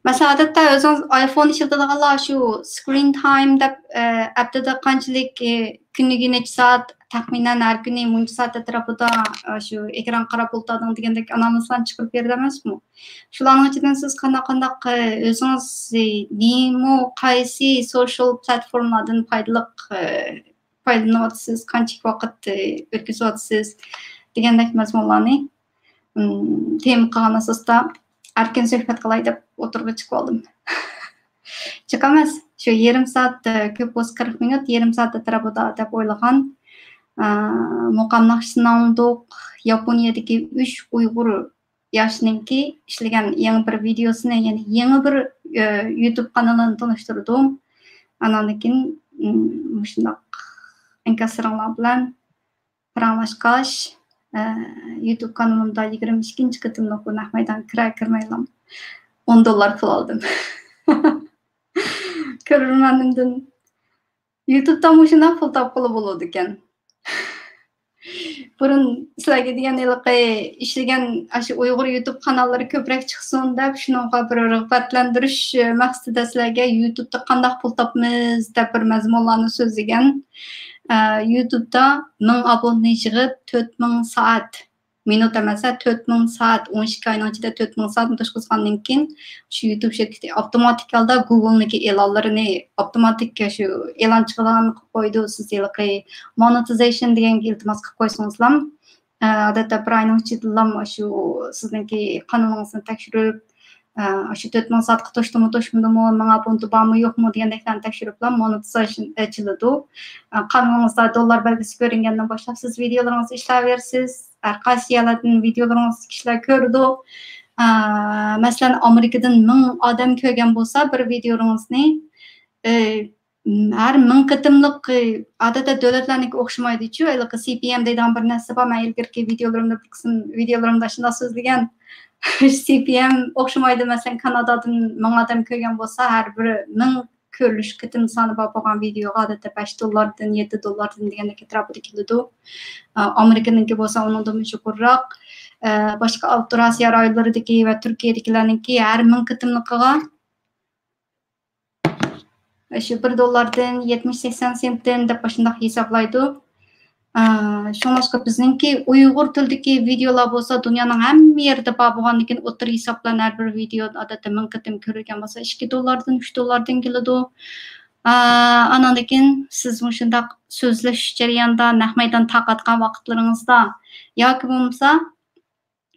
مەسىلەن، ئادەتتە ئۆزىڭىز ئايفون ئىشلىتىدىغانلار شۇ screen time دەپ، ئە، ھەپتىدە قانچىلىك، ئە، كۈنىگە نەچچە سائەت، تەخمىنەن ھەر كۈنى مۇنچە سائەت ئەتراپىدا، ئە، شۇ ئېكران قاراپ ئولتۇردۇڭ دېگەندەك ئانالىزلارنى چىقىرىپ بېرىدۇ ئەمەسمۇ؟ شۇلارنىڭ ئىچىدىن سىز قانداق، قانداق، ئە، ئۆزىڭىز نېمە، قايسى سوشال پلاتفورمىلاردىن پايدىلىق، ئە، پايدىلىنىۋاتىسىز، قانچىلىك ۋاقىت، ئە، ئۆتكۈزۈۋاتىسىز دېگەندەك مەزمۇنلارنى، ئىم، تېما قىلغان ئاساستا ئەركىن سۆھبەت قىلاي دەپ ئوتتۇرىغا چىقىۋالدىم. جىق ئەمەس، شۇ يېرىم سائەت، ئە، كۆپ بولسا قىرىق مىنۇت، يېرىم سائەت ئەتراپىدا دەپ ئويلىغان. ئە، مۇقام ناخشىسىنى ئاڭلىدۇق. ياپونىيەدىكى ئۈچ ئۇيغۇر ياشنىڭكى ئىشلىگەن يېڭى بىر ۋىدېئوسىنى، يەنى يېڭى بىر، ئە، يۇتۇب قانىلىنى تونۇشتۇردۇم. ئاناندىن كېيىن، ئىم، مۇشۇنداق ئىنكاسلىرىڭلار بىلەن پاراڭلاشقاچ، ئە، يۇتۇب قانىلىمدا يىگىرمە ئىككىنچى قېتىملىق بۇ نەق مەيدان كىرە كىرمەيلا ئون دوللار پۇل ئالدىم. كۆرۈرمەنلىرىمدىن يۇتۇبتا مۇشۇنداق پۇل تاپقىلى بولىدىكەن. بۇرۇن سىلەرگە دېگەن ھېلىقى ئىشلىگەن ئاشۇ ئۇيغۇر يۇتۇب قاناللىرى كۆپرەك چىقسۇن دەپ، شۇنىڭغا بىر رىغبەتلەندۈرۈش مەقسىتىدە سىلەرگە يۇتۇبتا قانداق پۇل تاپىمىز دەپ بىر مەزمۇنلارنى سۆزلىگەن. ئە، يۇتۇبتا مىڭ ئابوننى يىغىپ، تۆت مىڭ سائەت، مىنۇت ئەمەس، ھە، تۆت مىڭ سائەت، ئون ئىككى ئاينىڭ ئىچىدە تۆت مىڭ سائەتنى توشقۇزغاندىن كېيىن، شۇ يۇتۇب شىركىتى ئاپتوماتىك ھالدا گۇگلنىڭكى ئېلانلىرىنى ئاپتوماتىك شۇ ئېلان چىقىدىغان قىلىپ قويىدۇ. سىز ھېلىقى مونېتىزېيشن دېگەنگە ئىلتىماس قىلىپ قويسىڭىزلام، ئادەتتە بىر ئاينىڭ ئىچىدىلا شۇ سىزنىڭكى قانىلىڭىزنى تەكشۈرۈپ، ئاشۇ تۆت مىڭ سائەتقا توشتىمۇ، توشمىدىمۇ، مىڭ ئابونتى بارمۇ، يوقمۇ دېگەندەكلەرنى تەكشۈرۈپلا مونېتىزېيشن ئېچىلىدۇ. قانىلىڭىزدا دوللار بەلگىسى كۆرۈنگەندىن باشلاپ سىز ۋىدېئولىرىڭىزنى ئىشلەۋېرىسىز. ھەر قايسى يەرلەردىن ۋىدىيولىرىڭىزنى كىشىلەر كۆرىدۇ. ئە، مەسىلەن، ئامېرىكىدىن مىڭ ئادەم كۆرگەن بولسا بىر ۋىدىيولىرىڭىزنى، ئە، ھەر مىڭ قېتىملىق، ئادەتتە دۆلەتلەرنىڭكى ئوخشىمايدۇچۇ، ھېلىقى سى پى ئېم دەيدىغان بىر نەرسە بار. مەن ئىلگىرىكى ۋىدىيولىرىمدا بىر قىسىم ۋىدىيولىرىمدا شۇنداق سۆزلىگەن. سى پى ئېم ئوخشىمايدۇ. مەسىلەن، كانادادىن مىڭ ئادەم كۆرگەن بولسا، ھەر بىر مىڭ كۆرۈلۈش قېتىم سانى بار بولغان ۋىدىيوغا ئادەتتە بەش دوللاردىن، يەتتە دوللاردىن دېگەندەك ئەتراپىدا كېلىدۇ. ئامېرىكىنىڭكى بولسا ئۇنىڭدىنمۇ يۇقىرىراق. باشقا ئوتتۇرا ئاسىيا رايونلىرىدىكى ۋە تۈركىيەدىكىلەرنىڭكى ھەر مىڭ قېتىملىقىغا شۇ بىر دوللاردىن يەتمىش، سەكسەن سېنتتىن دەپ ئاشۇنداق ھېسابلايدۇ. ئە، شۇڭلاشقا بىزنىڭكى ئۇيغۇر تىلىدىكى ۋىدىيولار بولسا دۇنيانىڭ ھەممە يېرىدە بار بولغاندىكىن، ئوتتۇرا ھېساب بىلەن ھەر بىر ۋىدىيو ئادەتتە مىڭ قېتىم كۆرۈلگەن بولسا، ئىككى دوللاردىن، ئۈچ دوللاردىن كېلىدۇ. ئە، ئاناندىن كېيىن سىز مۇشۇنداق سۆزلىشىش جەريانىدا، نەق مەيدان تارقاتقان ۋاقىتلىرىڭىزدا ياكى بولمىسا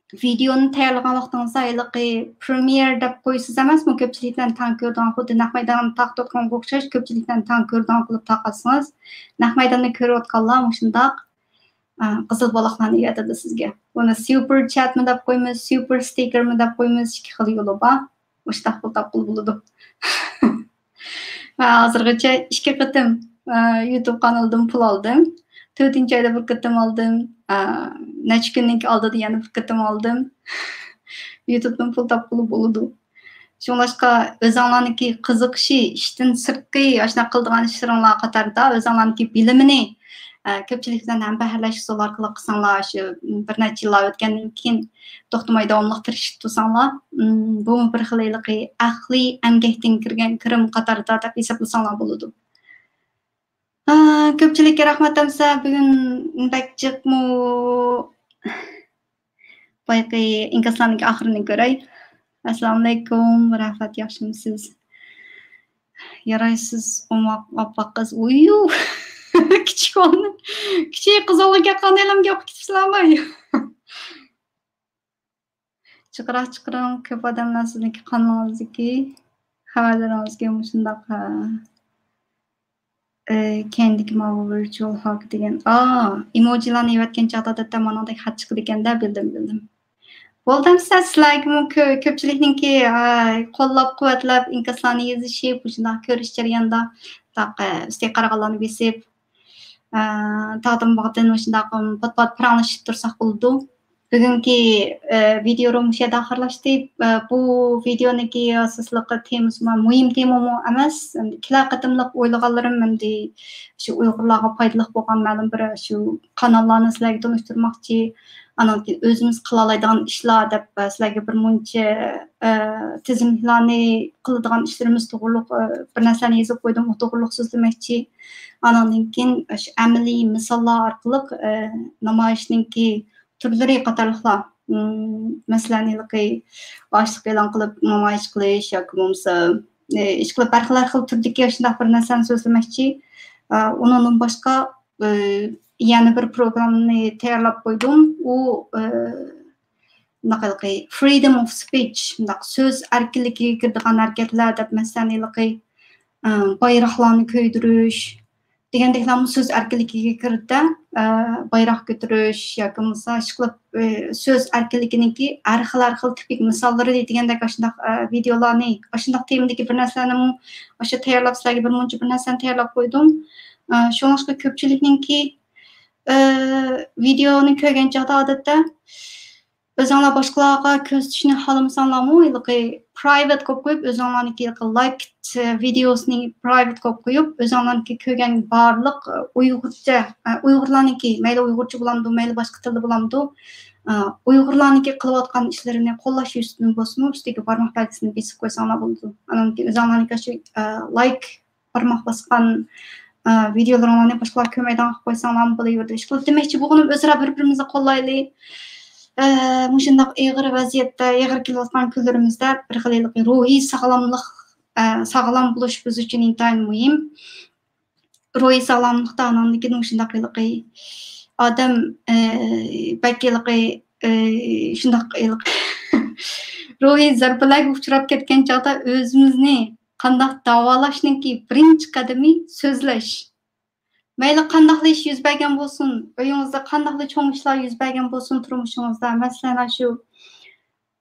ۋىدىيونى تەييارلىغان ۋاقتىڭىزدا ھېلىقى پرېميېر دەپ قويىسىز ئەمەسمۇ؟ كۆپچىلىك بىلەن تەڭ كۆرىدىغان، خۇددى نەق مەيدان تارقىتىۋاتقانغا ئوخشاش، كۆپچىلىك بىلەن تەڭ كۆرىدىغان قىلىپ تارقاتسىڭىز، نەق مەيداندا كۆرۈۋاتقانلار مۇشۇنداق، ئە، قىزىل بولاقلارنى ئەۋەتىدۇ سىزگە. بۇنى سۇپېر چاتمۇ دەپ قويىمىز، سۇپېر ستىكېرمۇ دەپ قويىمىز، ئىككى خىل يولى بار. مۇشۇنداق پۇل تاپقىلى بولىدۇ. مەن ھازىرغىچە ئىككى قېتىم، ئە، يۇتۇب قانىلىدىن پۇل ئالدىم. تۆتىنچى ئايدا بىر قېتىم ئالدىم. ئە، نەچچە كۈننىڭكى ئالدىدا يەنە بىر قېتىم ئالدىم. يۇتۇبتىن پۇل تاپقىلى بولىدۇ. شۇڭلاشقا ئۆزۈڭلارنىڭكى قىزىقىشى، ئىشتىن سىرتقى ئاشۇنداق قىلىدىغان ئىشلىرىڭلار قاتارىدا ئۆزۈڭلارنىڭكى بىلىمىنى، ئە، كۆپچىلىك بىلەن ھەمبەھىرلەش ئۇسۇلى ئارقىلىق قىلساڭلار، شۇ بىر نەچچە يىللار ئۆتكەندىن كېيىن توختىماي داۋاملىق تىرىشىپ تۇرساڭلار، ئىم، بۇمۇ بىر خىل ھېلىقى ئەقلىي ئەمگەكتىن كىرگەن كىرىم قاتارىدا دەپ ھېسابلىساڭلار بولىدۇ. ئا، كۆپچىلىككە رەھمەت ئەمسە، بۈگۈن بەك جىقمۇ بايىقى ئىنكاسلارنىڭكى ئاخىرىنى كۆرەي. ئەسسالامۇئەلەيكۇم، رەھمەت، ياخشىمۇسىز؟ يارايسىز، ئوماق، ئاپئاق قىز. ئۇيۇ! كىچىك بالىنى، كىچىك قىز بالىنى قانداقلام گەپ قىلىپ كېتىپسىلەرمۇ؟ جىقراق چىقىرىڭ، كۆپ ئادەملەر سىزنىڭكى قانىلىڭىزدىكى خەۋەرلىرىڭىزگە مۇشۇنداق، ئە، ئە، كەينىدىكى ماۋۇ ۋىرچۇئال ھاك دېگەن، ئا، ئېموجىلارنى يېۋەتكەن چاغدا ئادەتتە مانىڭدەك خەت چىقىدىكەن-دە، بىلدىم، بىلدىم. بولدى ئەمسە سىلەرگىمۇ كۆ-، كۆپچىلىكنىڭكى، ئە، قوللاپ قۇۋۋەتلەپ ئىنكاسلارنى يېزىشى، مۇشۇنداق كۆرۈش جەريانىدا، مۇنداق، ئە، ئۈستىگە قارىغانلارنى بېسىپ، ئە، تاغدىن باغدىن مۇشۇنداق پات-پات پاراڭلىشىپ تۇرساق بولىدۇ. بۈگۈنكى، ئە، ۋىدىيو مۇشۇ يەردە ئاخىرلاشتى. ئە، بۇ ۋىدىيونىڭكى ئاساسلىق تېمىسىمۇ مۇھىم تېمىمۇ ئەمەس. ئەمدى كېلەر قېتىملىق ئويلىغانلىرىم ئەمدى شۇ ئۇيغۇرلارغا پايدىلىق بولغان مەلۇم بىر شۇ قاناللارنى سىلەرگە تونۇشتۇرماقچى. ئانان كېيىن ئۆزىمىز قىلالايدىغان ئىشلار دەپ، ئە، سىلەرگە بىر مۇنچە، ئە، تىزىملارنى قىلىدىغان ئىشلىرىمىز توغرۇلۇق، ئە، بىر نەرسىلەرنى يېزىپ قويدۇم، ئۇ توغرۇلۇق سۆزلىمەكچى. ئاناندىن كېيىن شۇ ئەمەلىي مىساللار ئارقىلىق، ئە، نامايىشنىڭكى تۈرلىرى قاتارلىقلار، ئىم، مەسىلەن، ھېلىقى ئاشلىق ئېلان قىلىپ نامايىش قىلىش ياكى بولمىسا، ئى، ئىشقىلىپ ھەر خىل، ھەر خىل تۈردىكى شۇنداق بىر نەرسىنى سۆزلىمەكچى. ئا، ئۇنىڭدىن باشقا، ئى، يەنە بىر پروگراممىنى تەييارلاپ قويدۇم. ئۇ، ئى، مۇنداق ھېلىقى freedom of speech، مۇنداق سۆز ئەركىنلىكىگە كىرىدىغان ھەرىكەتلەر دەپ، مەسىلەن، ھېلىقى، ئى، بايراقلارنى كۆيدۈرۈش، دېگەندەكلەرمۇ سۆز ئەركىنلىكىگە كىرىدۇ. ئە، بايراق كۆتۈرۈش ياكى بولمىسا ئىشقىلىپ، ئە، سۆز ئەركىنلىكىنىڭكى ھەر خىل، ھەر خىل تىپىك مىساللىرى دېگەندەك ئاشۇنداق، ئە، ۋىدىيولارنى، ئاشۇنداق تېمىدىكى بىر نەرسىلەرنىمۇ ئاشۇ تەييارلاپ، سىلەرگە بىر مۇنچە بىر نەرسىلەرنى تەييارلاپ قويدۇم. ئە، شۇڭلاشقا كۆپچىلىكنىڭكى، ئە، ۋىدىيونى كۆرگەن چاغدا ئادەتتە ئۆزۈڭلار باشقىلارغا كۆرسىتىشنى خالىمىساڭلارمۇ، ھېلىقى private قويۇپ قويۇپ، ئۆزۈڭلارنىڭكى ھېلىقى liked ۋىدىيوسىنى private قويۇپ قويۇپ، ئۆزۈڭلارنىڭكى كۆرگەن بارلىق، ئۇيغۇرچە، ئۇيغۇرلارنىڭكى، مەيلى ئۇيغۇرچە بولامدۇ، مەيلى باشقا تىلدا بولامدۇ، ئۇيغۇرلارنىڭكى قىلىۋاتقان ئىشلىرىنى قوللاش يۈزىسىدىن بولسىمۇ، ئۈستىگە بارماق بەلگىسىنى بېسىپ قويساڭلار بولىدۇ. ئانان كېيىن ئۆزۈڭلارنىڭكى شۇ، ئە، لايك بارماق باسقان، ئە، ۋىدىيولىرىڭلارنى باشقىلار كۆرمەيدىغان قىلىپ قويساڭلارمۇ بولۇۋېرىدۇ. ئىشقىلىپ دېمەكچى بولغىنىم، ئۆزئارا بىر-بىرىمىزنى قوللايلى. ئە، مۇشۇنداق ئېغىر ۋەزىيەتتە، ئېغىر كېلىۋاتقان كۈنلىرىمىزدە بىر خىل ھېلىقى روھىي ساغلاملىق، ئە، ساغلام بولۇش بىز ئۈچۈن ئىنتايىن مۇھىم. روھىي ساغلاملىقتا ئاناندىن كېيىن مۇشۇنداق ھېلىقى ئادەم، ئە، بەك ھېلىقى، ئە، شۇنداق ھېلىقى روھىي زەربىلەرگە ئۇچراپ كەتكەن چاغدا ئۆزىمىزنى قانداق داۋالاشنىڭكى بىرىنچى قەدىمى سۆزلەش. مەيلى قانداقلا ئىش يۈز بەرگەن بولسۇن، ئۆيىڭىزدە قانداقلا چوڭ ئىشلار يۈز بەرگەن بولسۇن تۇرمۇشىڭىزدا، مەسىلەن، شۇ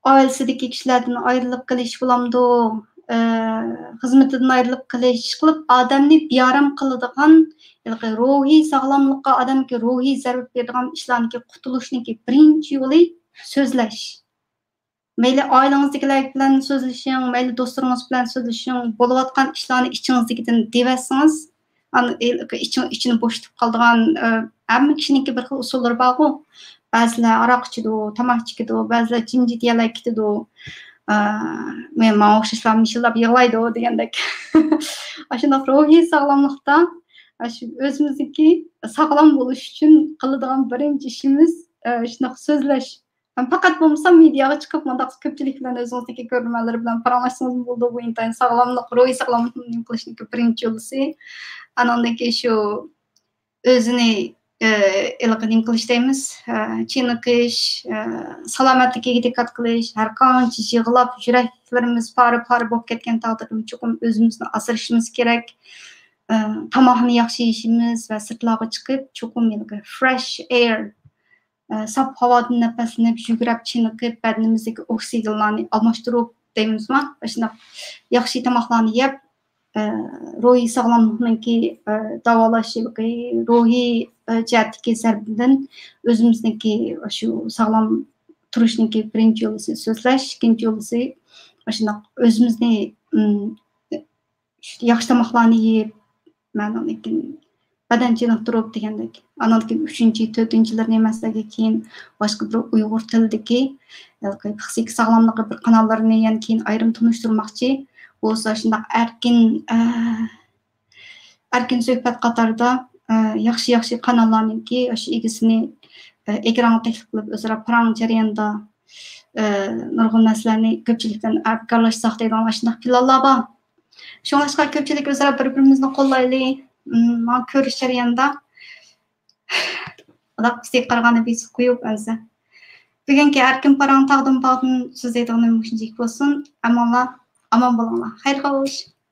ئائىلىسىدىكى كىشىلەردىن ئايرىلىپ قېلىش بولامدۇ، ئە، خىزمىتىدىن ئايرىلىپ قېلىش، ئىشقىلىپ ئادەمنى بىئارام قىلىدىغان، ھېلىقى روھىي ساغلاملىققا، ئادەمگە روھىي زەربە بېرىدىغان ئىشلاردىكى قۇتۇلۇشنىڭكى بىرىنچى يولى سۆزلەش. مەيلى ئائىلىڭىزدىكىلەر بىلەن سۆزلىشىڭ، مەيلى دوستلىرىڭىز بىلەن سۆزلىشىڭ، بولۇۋاتقان ئىشلارنى ئىچىڭىزدىكىدىن دېيىۋەتسىڭىز، ئانا، ئىچىڭ-، ئىچىنى بوشىتىپ قالىدىغان، ئە، ھەممە كىشىنىڭكى بىر خىل ئۇسۇللىرى بارغۇ. بەزىلەر ھاراق ئىچىدۇ، تاماكا چېكىدۇ، بەزىلەر جىمجىت يەرلەرگە كېتىدۇ. ئە، مەن، ماڭا ئوخشاشلا مىشىللاپ يىغلايدۇ دېگەندەك. ئاشۇنداق روھىي ساغلاملىقتا، ئاشۇ ئۆزىمىزنىڭكى ساغلام بولۇش ئۈچۈن قىلىدىغان بىرىنچى ئىشىمىز، ئە، شۇنداق سۆزلەش. ھەم پەقەت بولمىسا مېدىياغا چىقىپ مۇنداق كۆپچىلىك بىلەن ئۆزىڭىزنىڭكى كۆرۈرمەنلىرى بىلەن پاراڭلاشسىڭىزمۇ بولىدۇ. بۇ ئىنتايىن ساغلاملىق، روھىي ساغلاملىقنى نېمە قىلىشنىڭكى بىرىنچى يولىسى. ئانىڭدىن كېيىن شۇ ئۆزىنى، ئە، ھېلىقى نېمە قىلىش دەيمىز، ئە، چېنىقىش، ئە، سالامەتلىكىگە دىققەت قىلىش، ھەر قانچە يىغلاپ يۈرەكلىرىمىز پارە-پارە بولۇپ كەتكەن تەقدىردىمۇ چوقۇم ئۆزىمىزنى ئاسرىشىمىز كېرەك. ئە، تاماقنى ياخشى يېيىشىمىز ۋە سىرتلارغا چىقىپ چوقۇم ھېلىقى fresh air، ئە، ساپ ھاۋادىن نەپەسلىنىپ، يۈگۈرۈپ، چېنىقىپ، بەدىنىمىزدىكى ئوكسىگېنلارنى ئالماشتۇرۇپ دەيمىزما، ئاشۇنداق ياخشى تاماقلارنى يەپ، ئە، روھىي ساغلاملىقنىڭكى، ئە، داۋالاش، روھىي، ئە، جەھەتتىكى زەربىدىن ئۆزىمىزنىڭكى شۇ ساغلام تۇرۇشنىڭكى بىرىنچى يولىسى سۆزلەش، ئىككىنچى يولىسى ئاشۇنداق ئۆزىمىزنى، ئىم، ياخشى تاماقلارنى يەپ، مەنىڭدىن كېيىن بەدەن چېنىقتۇرۇپ دېگەندەك. ئانىڭدىن كېيىن ئۈچىنچى، تۆتىنچىلىرىنى مەسىلەنگە كېيىن باشقا بىر ئۇيغۇر تىلىدىكى ھېلىقى پىسخىك ساغلاملىقى بىر قاناللىرىنى يەنە كېيىن ئايرىم تونۇشتۇرماقچى. بولسا شۇنداق ئەركىن، ئە، ئەركىن سۆھبەت قاتارىدا، ئە، ياخشى، ياخشى قاناللارنىڭكى ئاشۇ ئىگىسىنى، ئە، ئېكرانغا تەكلىپ قىلىپ ئۆزئارا پاراڭ جەريانىدا، ئە، نۇرغۇن نەرسىلەرنى كۆپچىلىك بىلەن ھەمكارلاشساق دەيدىغان ئاشۇنداق پىلانلار بار. شۇڭلاشقا كۆپچىلىك ئۆزئارا بىر-بىرىمىزنى قوللايلى. مم، ماڭا كۆرۈش جەريانىدا ئۇنداق بىزگە قارىغاندا بىز قويۇپ ئەمسە. بۈگۈنكى ئەركىن پاراڭ تاغدىن باغدىن سۆزلەيدىغىنىم مۇشۇنچىلىك بولسۇن. ئامانلا، ئامان بولۇڭلار. خەير خوش.